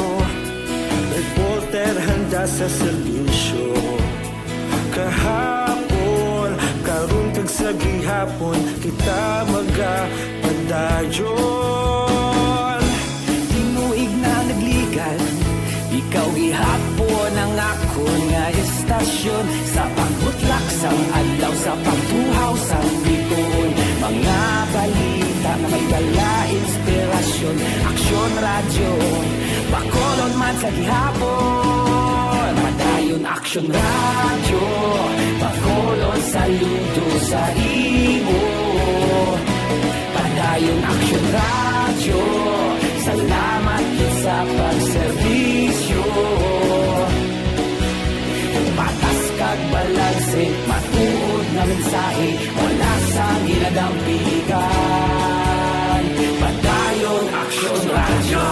reporter handa sa serbisyo. Kahapon, karon kag sa gihapon, kita magapadayon. Tinuig na nagligan, ikaw gihapon ang akon nga istasyon. Sa pagbutlak sang adlaw, sa pagtuhaw sang biton, mga balita nga may dala inspirasyon. Aksyon Radyo, Bacolod man sa gihapon. Padayon Aksyon Radyo, Bacolod, saludo sa imo. Padayon Aksyon Radyo, salamat gid sa pagserbisyo. Patas kag balanse, matuod nga mensahe, wala sang ginadampigan. Padayon Aksyon Radyo.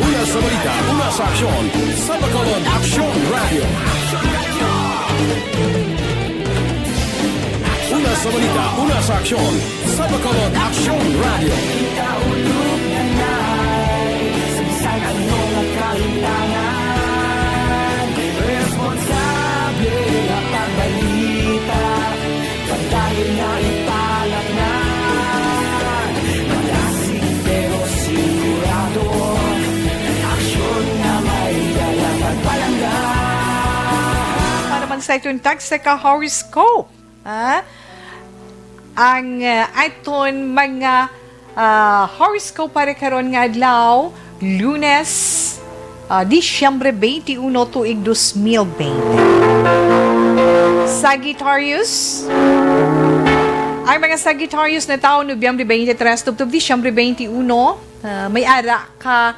Una sa balita, una sa aksyon, sa Bacolod Aksyon Radyo. Una sa balita, una sa aksyon, sa Bacolod Aksyon Radyo. Kaulog na na'y sa bisan ano nga kahitangan, responsable nga pagbalita. Padayon nga ipalatnan, malasig pero sigurado, aksyon nga may dala pagpalangga. Para man sa iton tagsa ka horoscope, ha? Ang, uh, aton mga, uh, horoscope para karon nga adlaw, Lunes, Ah, Disyembre twenty-one, tuig dos mil twenty. Sagittarius. Ang mga Sagittarius na tawo, Nobyembre twenty-three, tubtob Disyembre twenty-one, ah, may ara ka,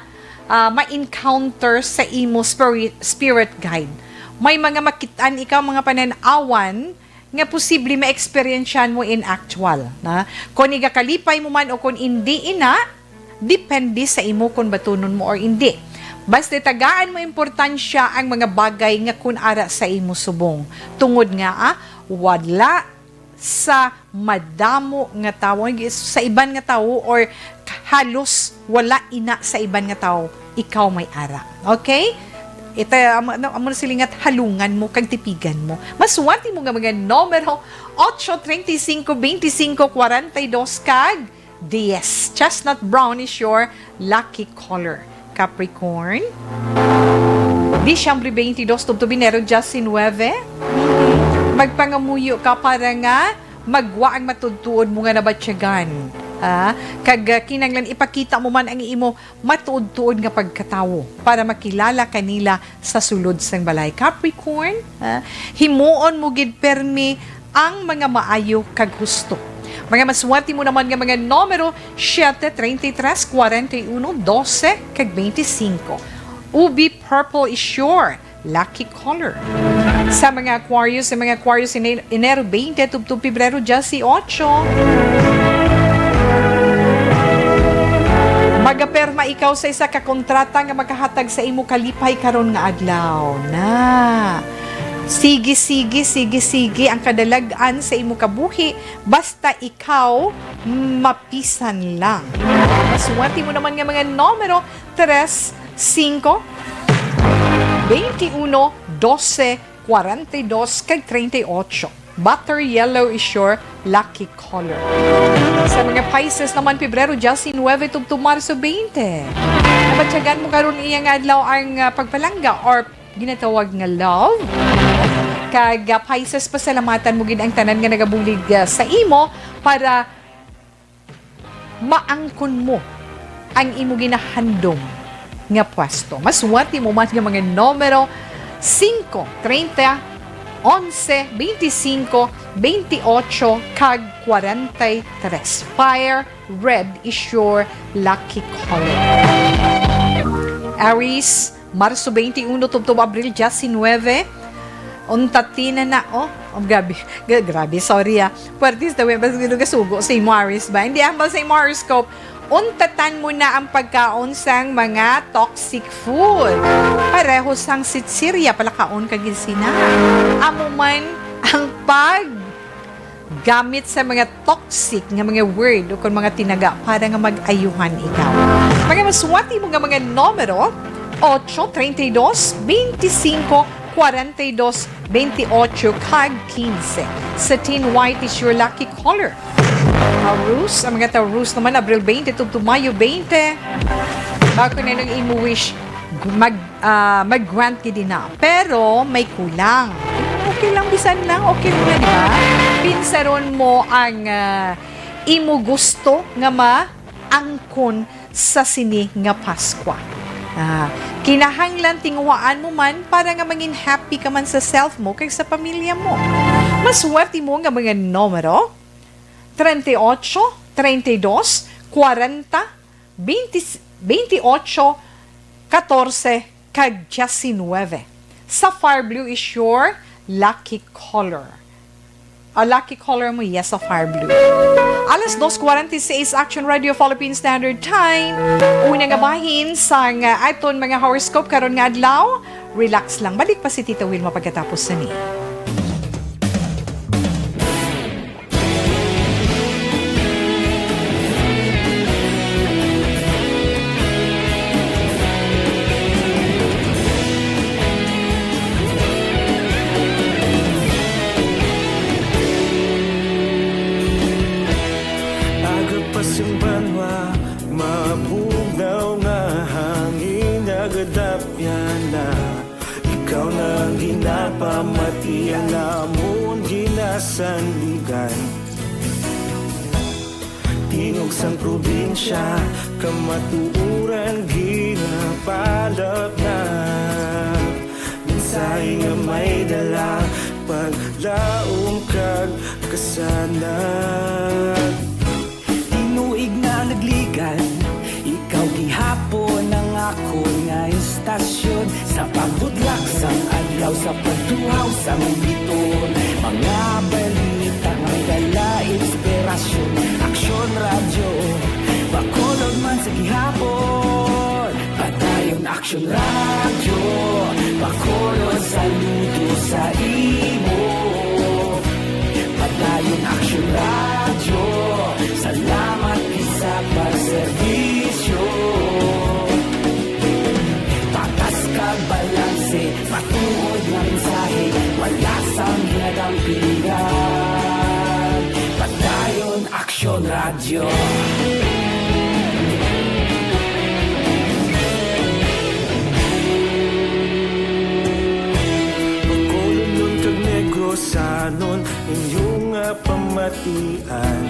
ah, ma-encounter sa imo spirit, spirit guide. May mga makitaan ikaw, mga panan-awan, nga posible ma-eksperyensyahan mo in actual, na kon igakalipay mo man o kon indi ina, depende sa imo kon batunon mo or indi. Basta tagaan mo importansya ang mga bagay nga kun ara sa imo subong, tungod nga, ah, wala sa madamo nga tawo, sa iban nga tawo, or halos wala ina sa iban nga tawo, ikaw may ara. Okay? Ito, amo, ano, amo na siling nga halungan mo kag tipigan mo. Maswerte mo nga mga numero, ocho, treinta y cinco, veinticinco, cuarenta y dos, kag diez. Chestnut brown is your lucky color. Capricorn. Disyembre twenty-two, tubtob Enero diecinuebe. Mhm. Magpangamuyo ka para nga magwa ang matuod-tuod mo nga nabatyagan. Ah, kag, ah, kinahanglan ipakita mo man ang imo matuod-tuod nga pagkatawo para makilala ka nila sa sulod sang balay. Capricorn, ah, himuon mo gid permi ang mga maayo kag husto. Mga maswerte mo naman nga mga numero, siete, treinta y tres, cuarenta y uno, doce, kag veinticinco. Ubi purple is your lucky color. Sa mga Aquarius, sa mga Aquarius, Ene-, Enero twenty, tubtob Pebrero dieciocho. Magaperma ikaw sa isa ka kontrata nga makahatag sa imo kalipay karon nga adlaw. Na. Sige, sige, sige, sige ang kadalag-an sa imo kabuhi, basta ikaw mapisan lang. Maswerte mo naman nga mga numero, tres, cinco, veintiuno, doce, cuarenta y dos, kag treinta y ocho. Butter yellow is your lucky color. Sa mga Pisces naman, Pebrero diecinuebe tubtob Marso twenty. Nabatyagan mo karon iya nga adlaw ang, ah, pagpalangga or ginatawag nga love. Kag, ah, Pisces, pasalamatan mo gid ang tanan nga nagabulig, ah, sa imo para maangkon mo ang imo ginahandom nga pwesto. Maswerte mo man nga mga numero, singko, treinta, onse, beintisinko, beintiocho, kag kwarenta y tres. Fire, red is your lucky color. Aries, Marso twenty-one tubtob Abril diecinuebe. Unta ti na na, oh. Oh, grabe. Gra-, grabe, sorry, ah. Puwertes daw yan, basta gasugo sa imo Aries ba? Hindi, hambal sa imo horoscope, untatan mo na ang pagkaon sang mga toxic food. Pareho sang sitsirya, palakaon kag ginsina. Amo man ang pag gamit sa mga toxic nga mga word o kon mga tinaga para nga mag-ayuhan ikaw. Mga maswerte mo nga mga numero, ocho, treinta y dos, veinticinco, cuarenta y dos, veintiocho, kag quince. Satin white is your lucky color. Taurus, ang mga Taurus naman, Abril twenty tubtob Mayo twenty. Bako na nung imo wish, mag ah, mag-grant gid na. Pero may kulang. Okay lang, bisan lang, okay lang na, di ba? Pinsaron mo ang, ah, imo gusto nga maangkon sa sini nga Paskwa. Ah, kinahanglan tinguhaan mo man para nga mangin happy ka man sa self mo kag sa pamilya mo. Maswerte mo nga mga numero, treinta y ocho, treinta y dos, cuarenta, veinte, veintiocho, catorce, kag diecinuebe. Sapphire blue is your lucky color. A lucky color mo, yes, sapphire blue. Alas dos cuarenta y seis, Action Radio Philippine Standard Time. Una nga bahin sang, uh, aton mga horoscope karon nga adlaw. Relax lang. Balik pa si Tita Wilma pagkatapos sa ni. Aga pa sing banwa, mabugnaw nga hangin, nagadapyan na. Ikaw na ang ginapamati, ang amon ginasandigan. Tingog sang probinsya, kamatuoran, ginapalap na Ay nga may dala, paglaom kag kasanag. Tinuig na nagligan, ikaw gihapon ang akon nga istasyon. Sa pagbutlak sang adlaw, sa pagtuhaw sang bituon, mga balita may dala inspirasyon. Aksyon Radyo, Bacolod man sa gihapon. Padayon Aksyon Radyo, Bacolod, saludo sa imo. Padayon Aksyon Radyo, salamat gid sa pagserbisyo. Patas kag balanse, matuod nga mensahe, wala sang ginadampigan. Padayon Aksyon Radyo. Bacolodnon kag Negrosanon, inyo nga pamatian.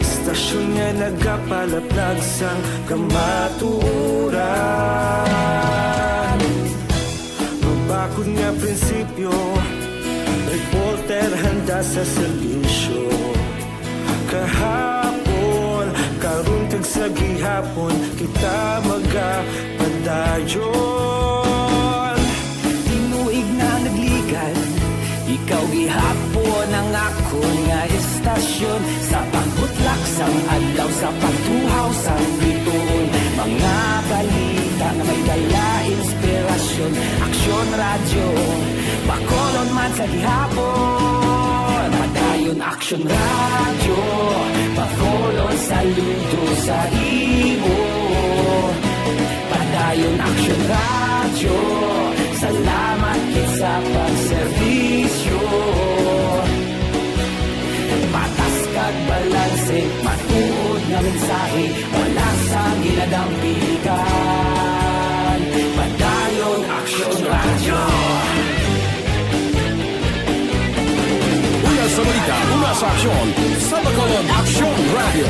Istasyon nga nagapalaplag sang kamatuoran. Mabakod nga prinsipyo, reporter handa sa serbisyo. Kahapon, karon kag sa gihapon, kita magapadayon. Tinuig na nagligan, ikaw gihapon ang akon nga istasyon. Sa pagbutlak sang adlaw, sa pagtuhaw sang bituon, mga balita nga may dala inspirasyon. Aksyon Radyo, Bacolod man sa gihapon. Padayon Aksyon Radyo, Bacolod, saludo sa imo. Padayon Aksyon Radyo, salamat gid sa pagserbisyo. Patas kag balanse, matuod nga mensahe, wala sang ginadampigan. Padayon Aksyon Radyo. Una sa balita, una sa aksyon, sa Bacolod Aksyon Radyo.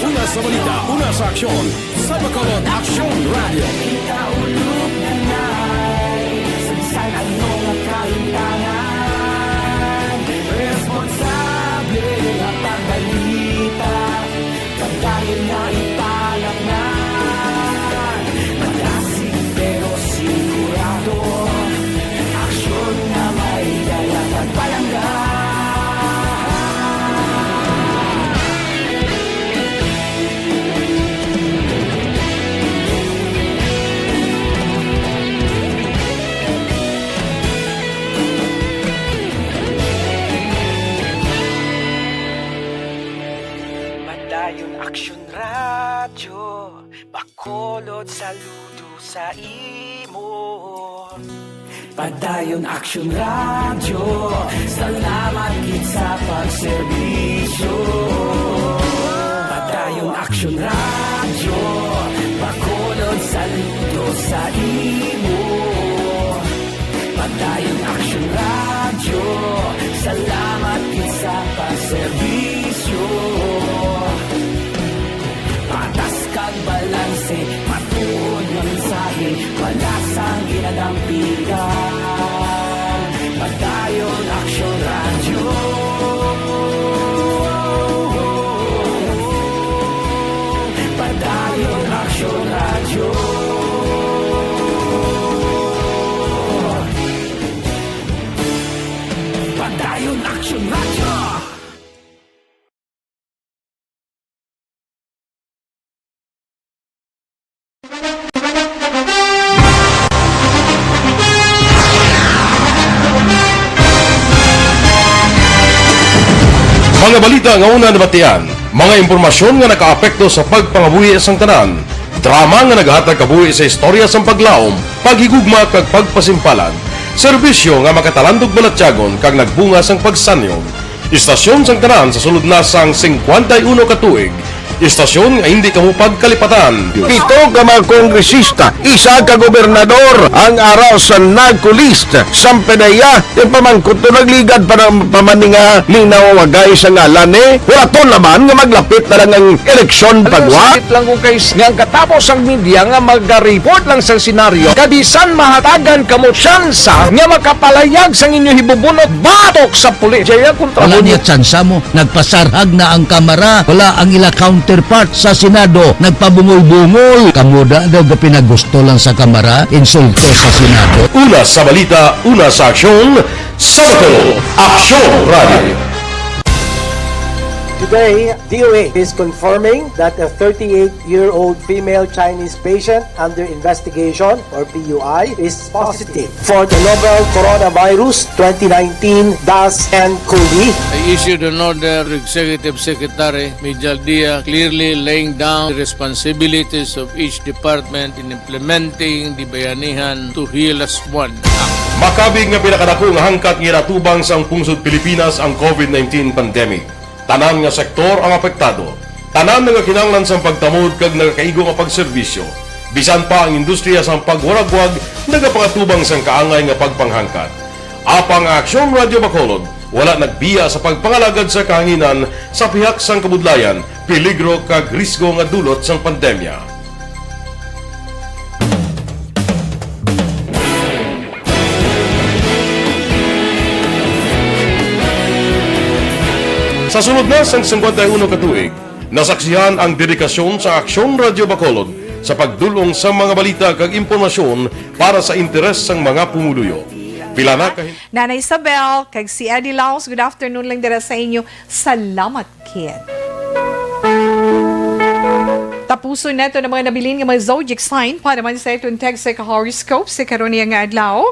Una sa balita, una sa aksyon, sa Bacolod Aksyon Radyo. Kita ulog na nay, sa bisan ano nga kahimtangan, responsable nga pagbalita, pagdayon na ipalatnan. Madasig pero sigurado, aksyon nga may dala kag palangga. Padayon Aksyon Radyo, Bacolod, saludo sa imo. Padayon Aksyon Radyo, salamat gid sa pagserbisyo. Padayon Aksyon Radyo, Bacolod, saludo sa imo. Padayon Aksyon Radyo, salamat gid sa pagserbisyo. Patas kag balanse, matuod nga mensahe, wala sang ginadampigan. Padayon Aksyon Radyo. Padayon Aksyon Radyo. Padayon Aksyon Radyo. Mga balita nga una nabatian, mga impormasyon nga nakaapekto sa pagpangabuhi sang tanan, drama nga naghatag kabuhi sa istorya sang paglaom, paghigugma kag pagpasimpalan, serbisyo nga makatalandog balatyagon kag nagbunga sang pagsanyon. Istasyon sang tanan sa sulod na sang singkwenta y uno ka tuig, Istasyon nga hindi kamo pagkalipatan. Pito ka mga kongresista, isa ka gobernador ang ara sa NAGCO list. Sampanaya, ipamangkot to nagligad pa na, pa man ni nga linaw wagay sa ngalan, eh. Wala to naman nga maglapit na lang ang eleksyon. Alam mo, pagwa. Sakit lang ko, guys, nga ang katapos ang media nga mag-report lang sa senaryo, kabisan mahatagan kamo tsansa nga makapalayag sang inyo hibubunot batok sa pulis. Jaya kontra. Wala mo niya tsansa mo. Nagpasarhag na ang Kamara. Wala ang ila counterpart sa Senado. Nagpabungol-bungol. Kamo da daw gapinagusto lang sa Kamara, insulto sa Senado. Una sa balita, una sa aksyon, sa Bacolod, Aksyon Radio. Today, D O A is confirming that a thirty-eight-year-old female Chinese patient under investigation, or P U I, is positive for the novel coronavirus twenty nineteen dash N cov. I issued an order to Executive Secretary Mijal Dia, clearly laying down the responsibilities of each department in implementing the Bayanihan to Heal As One Act. Makabig nga pinakadako nga hangkat nga ginatubang sang pungsod Pilipinas ang covid nineteen pandemic. Tanan nga sektor ang apektado. Tanan nga kinahanglan sang pagtamod kag nagakaigo nga pagserbisyo. Bisan pa ang industriya sang pagwaragwag nagapangatubang sang kaangay nga pagpanghangkat. Apang ang Aksyon Radio Bacolod wala nagbiya sa pagpangalagad sa kahanginan sa pihak sang kabudlayan, peligro kag risgo nga dulot sang pandemya. Sa sulod na sang singkwenta y uno ka tuig, nasaksihan ang dedikasyon sa Aksyon Radio Bacolod sa pagdul-ong sa mga balita kag impormasyon para sa interes sang mga pumuluyo. Pila na ka hin- Nanay Isabel, kag si Eddie Laos, good afternoon lang dira sa inyo. Salamat, kid. Tapuson nato ang mga nabilin nga mga zodiac sign para man sa aton text sa horoscope sa karon niya nga adlaw.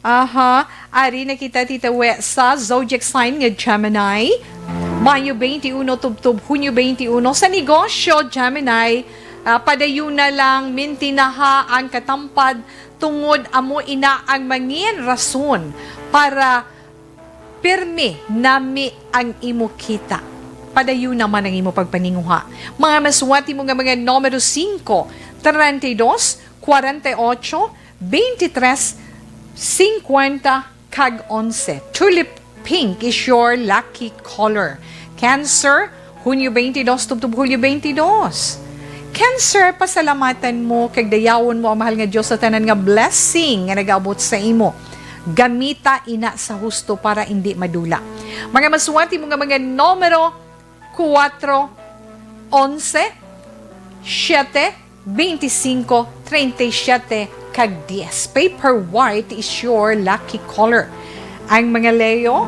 Aha, ari na kita, Tita We, sa zodiac sign nga Gemini. Mayo twenty-one tubtob Hunyo twenty-one. Sa negosyo, Gemini, ah, padayon na lang, mintinaha ang katampad tungod amo ina ang mangin rason para pirmi nami ang imo kita. Padayon naman ang imo pagpaninguha. Mga masuwati mo nga mga numero singko, treinta y dos, cuarenta y ocho, veintitrés, cincuenta, kag onse. Tulip pink is your lucky color. Cancer, Hunyo twenty-dos tubtob Hulyo twenty-dos. Cancer, pasalamatan mo kag dayawon mo ang mahal nga Dios sa tanan nga blessing nga nagaabot sa imo. Gamita ina sa husto para indi madula. Mga masuwati mo nga mga numero, kuwatro, onse, siyete, twenty-cinco, treinta y siete, kag dies. Paper white is your lucky color. Ang mga Leo,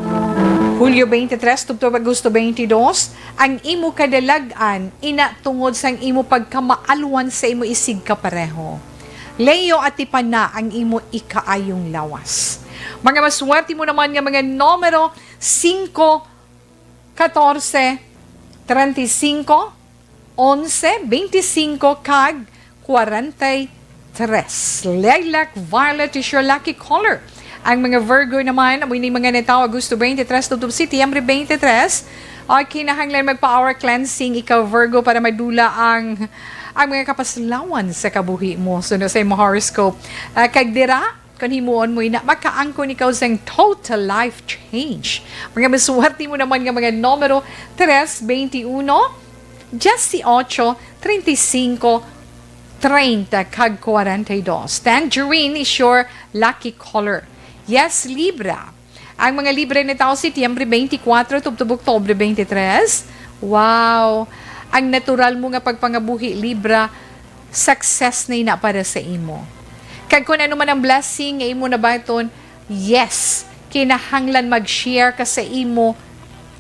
Hulyo twenty-tres tubtob Agosto twenty-dos, ang imo kadalag-an ina tungod sang imo pagkamaalwan sa imo isigkapareho. Leo, atipan na ang imo ikaayong lawas. Mga maswerte mo naman nga mga numero, singko, katorse, treinta y cinco, onse, veinticinco, kag cuarenta y tres. Lilac violet is your lucky color. Ang mga Virgo naman, amo ini mga natawo Agosto twenty-tres tubtob Setyembre twenty-tres. O, kinahanglan magpa-aura cleansing ikaw, Virgo, para madula ang, ang mga kapaslawan sa kabuhi mo. Suno sa imong horoscope. Ah, kag dira, kon himuon mo ina, makaangkon ikaw sang total life change. Mga maswerte mo naman nga mga numero, tres, veintiuno, dieciocho, treinta y cinco, treinta, kag cuarenta y dos. Tangerine is your lucky color. Yes, Libra. Ang mga Libra natawo Setyembre twenty-four tubtob Oktubre twenty-three. Wow! Ang natural mo nga pagpangabuhi, Libra, success na ina para sa imo. Kag kung ano man ang blessing nga imo nabaton, yes, kinahanglan mag-share ka sa imo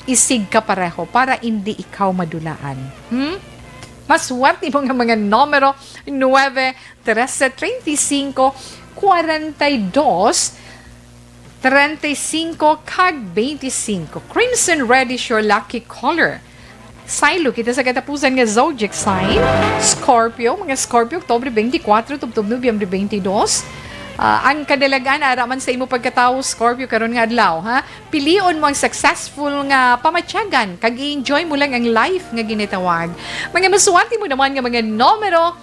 isigkapareho para indi ikaw madulaan. Hmm? Maswerte mo nga mga numero, nuebe, trese, treinta y cinco, cuarenta y dos, treinta y cinco, kag veinticinco. Crimson red is your lucky color. Saylo kita sa katapusan nga zodiac sign, Scorpio. Mga Scorpio, Oktubre twenty-four tubtob Nobyembre twenty-dos. Ah, ang kadalagan ara man sa imo pagkatawo, Scorpio, karon nga adlaw, ha? Pilion mo ang successful nga pamatyagan kag i-enjoy mo lang ang life nga ginatawag. Mga masuwati mo naman nga mga numero,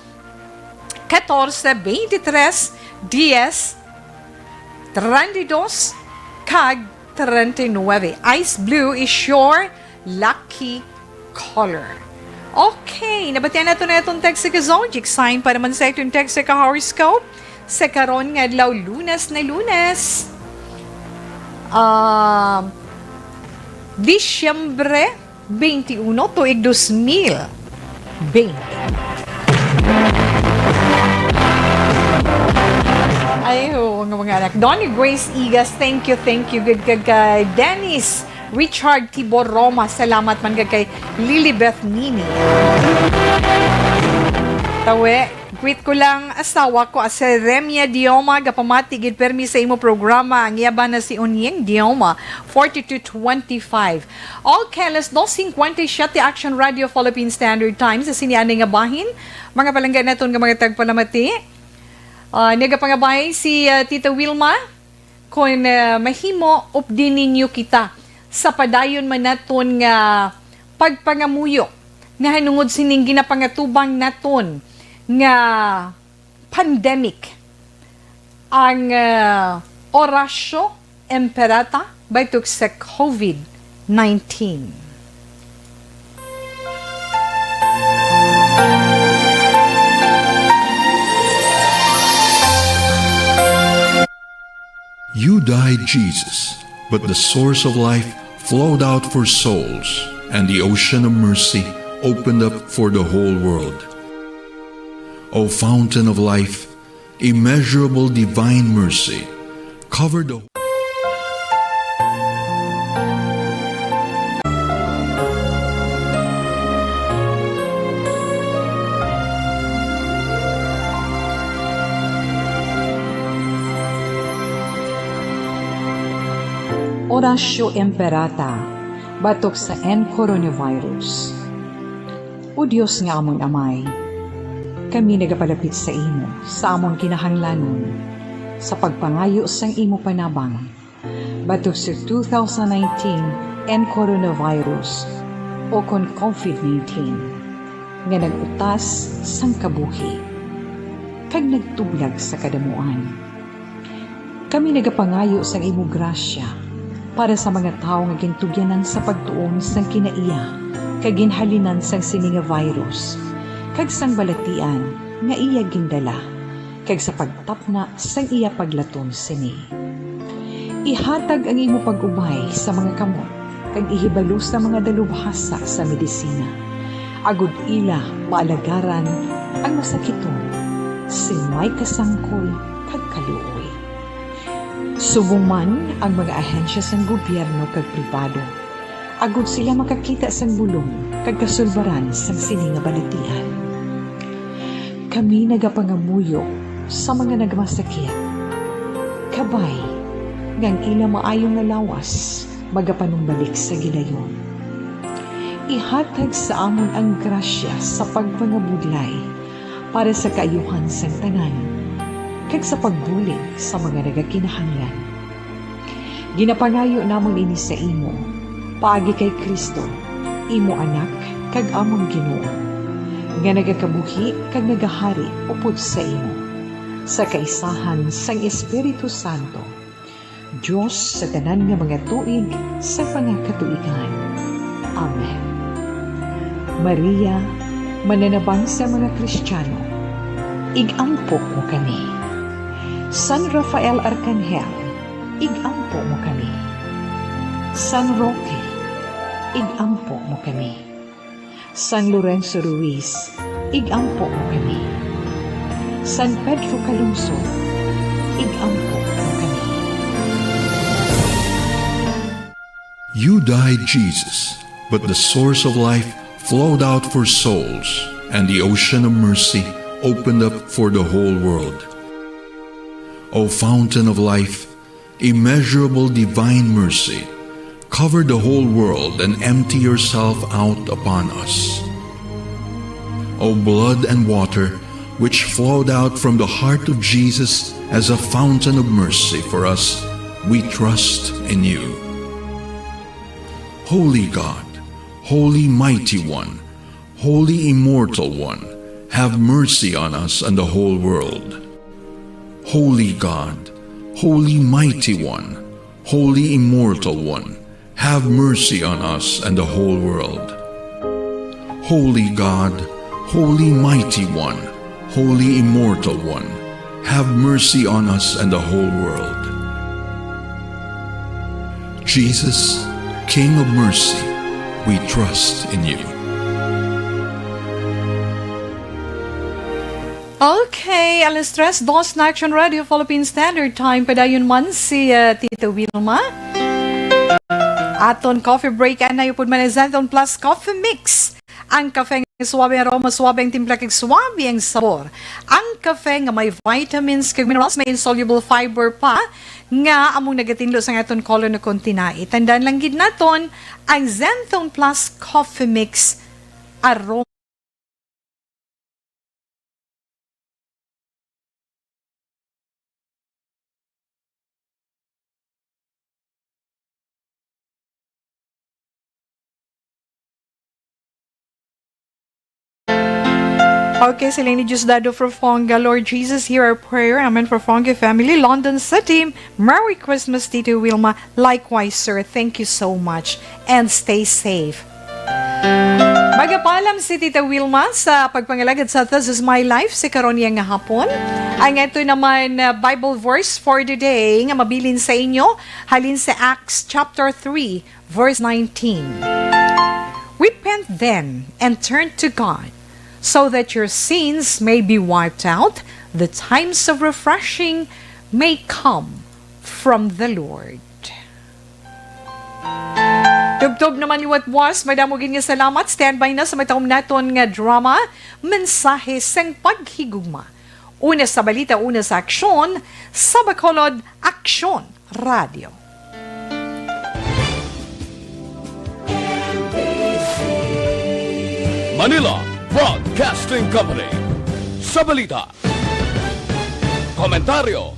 catorce, veintitrés, diez, treinta y dos, kag treinta y nueve. Ice blue is your lucky color. Okay, nabatian nato na itong text sa ka zodiac sign para man sa itong text sa ka horoscope sa karon nga adlaw, Lunes na Lunes. Ah, Disyembre twenty-one, tuig dos mil twenty. Ay, oo nga, mga anak. Donnie Grace Igas, thank you, thank you. Good, good, kay Dennis Richard Tibor Roma, salamat man gid kay Lilibeth Nini. Tawe, greet ko lang asawa ko, ah, si Remia Dioma, gapamati gid permi sa imo programa. Ang iya bana si Onyeng Dioma, forty-two twenty-five. Okay, alas dos cincuenta y siete, Action Radio Philippine Standard Times. Sa sini ani nga bahin, mga palangga naton nga mga tagpalamati. Ah, nagapangabay si, ah, Tita Wilma. Kon, ah, mahimo, updi ninyo kita sa padayon man naton nga pagpangamuyo nahanungod sining ginapangatubang naton nga pandemic, ang, ah, Oratio Imperata batok sa covid nineteen. You died, Jesus, but the source of life flowed out for souls, and the ocean of mercy opened up for the whole world. O fountain of life, immeasurable divine mercy, cover the Oratio Imperata batok sa N coronavirus. O Dios nga amon Amay, kami nagapalapit sa imo sa amon kinahanglanon sa pagpangayo sang imo panabang batok sa two thousand nineteen N coronavirus, o kon covid nineteen, nga nag-utas sang kabuhi kag nagtublag sa kadamuan. Kami nagapangayo sang imo grasya para sa mga tawo nga gintugyanan sa pagtuon sang kinaiya kag ginhalinan sang sini nga virus, kag sang balatian nga iya gindala, kag sa pagtapna sang iya paglaton sini. Ihatag ang imo pag-ubay sa mga kamot kag ihibalo sa mga dalubhasa sa medisina, agod ila maalagaran ang masakiton sing may kasangkol kag kaluoy. Subong man ang mga ahensya sang gobyerno kag pribado, agod sila makakita sang bulong kag kasulbaran sang sini nga balatian. Kami nagapangamuyo sa mga nagmasakit, kabay nga ang ila maayo nga lawas magapanumbalik sa gilayon. Ihatag sa amon ang grasya sa pagpangabudlay para sa kaayuhan sang tanan, kag sa pagbulig sa mga nagakinahanglan. Ginapangayo namon ini sa imo, paagi kay Cristo, imo Anak kag amon Ginoo, nga nagakabuhi kag nagahari upod sa imo, sa kaisahan sang Espiritu Santo, Dios sa tanan nga mga tuig sa mga katuigan. Amen. Maria, mananabang sa mga Kristiyano, ig-ampo mo kami. San Rafael Arkanghel, ig-ampo mo kami. San Roque, ig-ampo mo kami. San Lorenzo Ruiz, ig-ampo mo kami. San Pedro Calungsod, ig-ampo mo kami. You died, Jesus, but the source of life flowed out for souls, and the ocean of mercy opened up for the whole world. O fountain of life, immeasurable divine mercy, cover the whole world and empty yourself out upon us. O blood and water, which flowed out from the heart of Jesus as a fountain of mercy for us, we trust in you. Holy God, Holy Mighty One, Holy Immortal One, have mercy on us and the whole world. Holy God, Holy Mighty One, Holy Immortal One, have mercy on us and the whole world. Holy God, Holy Mighty One, Holy Immortal One, have mercy on us and the whole world. Jesus, King of mercy, we trust in you. Okay, alas tres dos na, Action Radio Philippine Standard Time. Padayon man si, uh, Tita Wilma. Aton coffee break, and na upod man ang Xanthone Plus Coffee Mix. Ang kafe nga suabe ang aroma, suabe ang timpla, kag suabe ang sabor. Ang kafe nga may vitamins kag minerals, may insoluble fiber pa, nga among nagatinlo sa aton colon ukon tinai. Tandaan lang gid naton, ang Xanthone Plus Coffee Mix, aroma. Okay, sila ni Diosdado Forfonga. Lord Jesus, hear our prayer. Amen. Forfonga family, London City. Merry Christmas, Tito Wilma. Likewise, sir. Thank you so much. And stay safe. Magapaalam si Tita Wilma sa pagpangalagad sa This Is My Life sa karon niya nga hapon. Ang ato naman, uh, Bible verse for the day nga mabilin sa inyo halin sa Acts chapter three, verse nineteen. "Repent then and turn to God, so that your sins may be wiped out, the times of refreshing may come from the Lord." Tubtob naman liwat buwas, madamo gid nga salamat. Standby na sa matahom naton nga drama, Mensahe sang Paghigugma. Una sa balita, una sa aksyon, sa Bacolod, Aksyon Radio. Manila Broadcasting Company. Sa balita, komentaryo,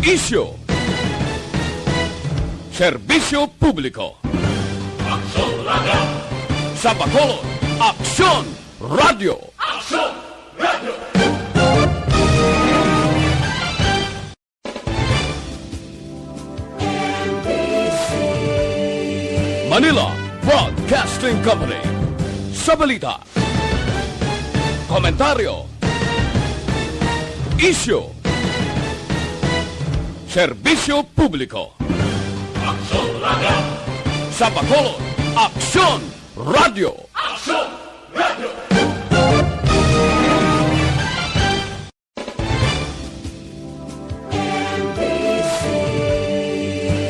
isyu, serbisyo publiko. Aksyon Radio. Sa Bacolod, Aksyon Radio. Aksyon Radio. Manila Broadcasting Company. Sa balita, komentaryo, isyu, serbisyo publiko. Aksyon Radio. Sa Bacolod, Aksyon Radio. Aksyon Radio.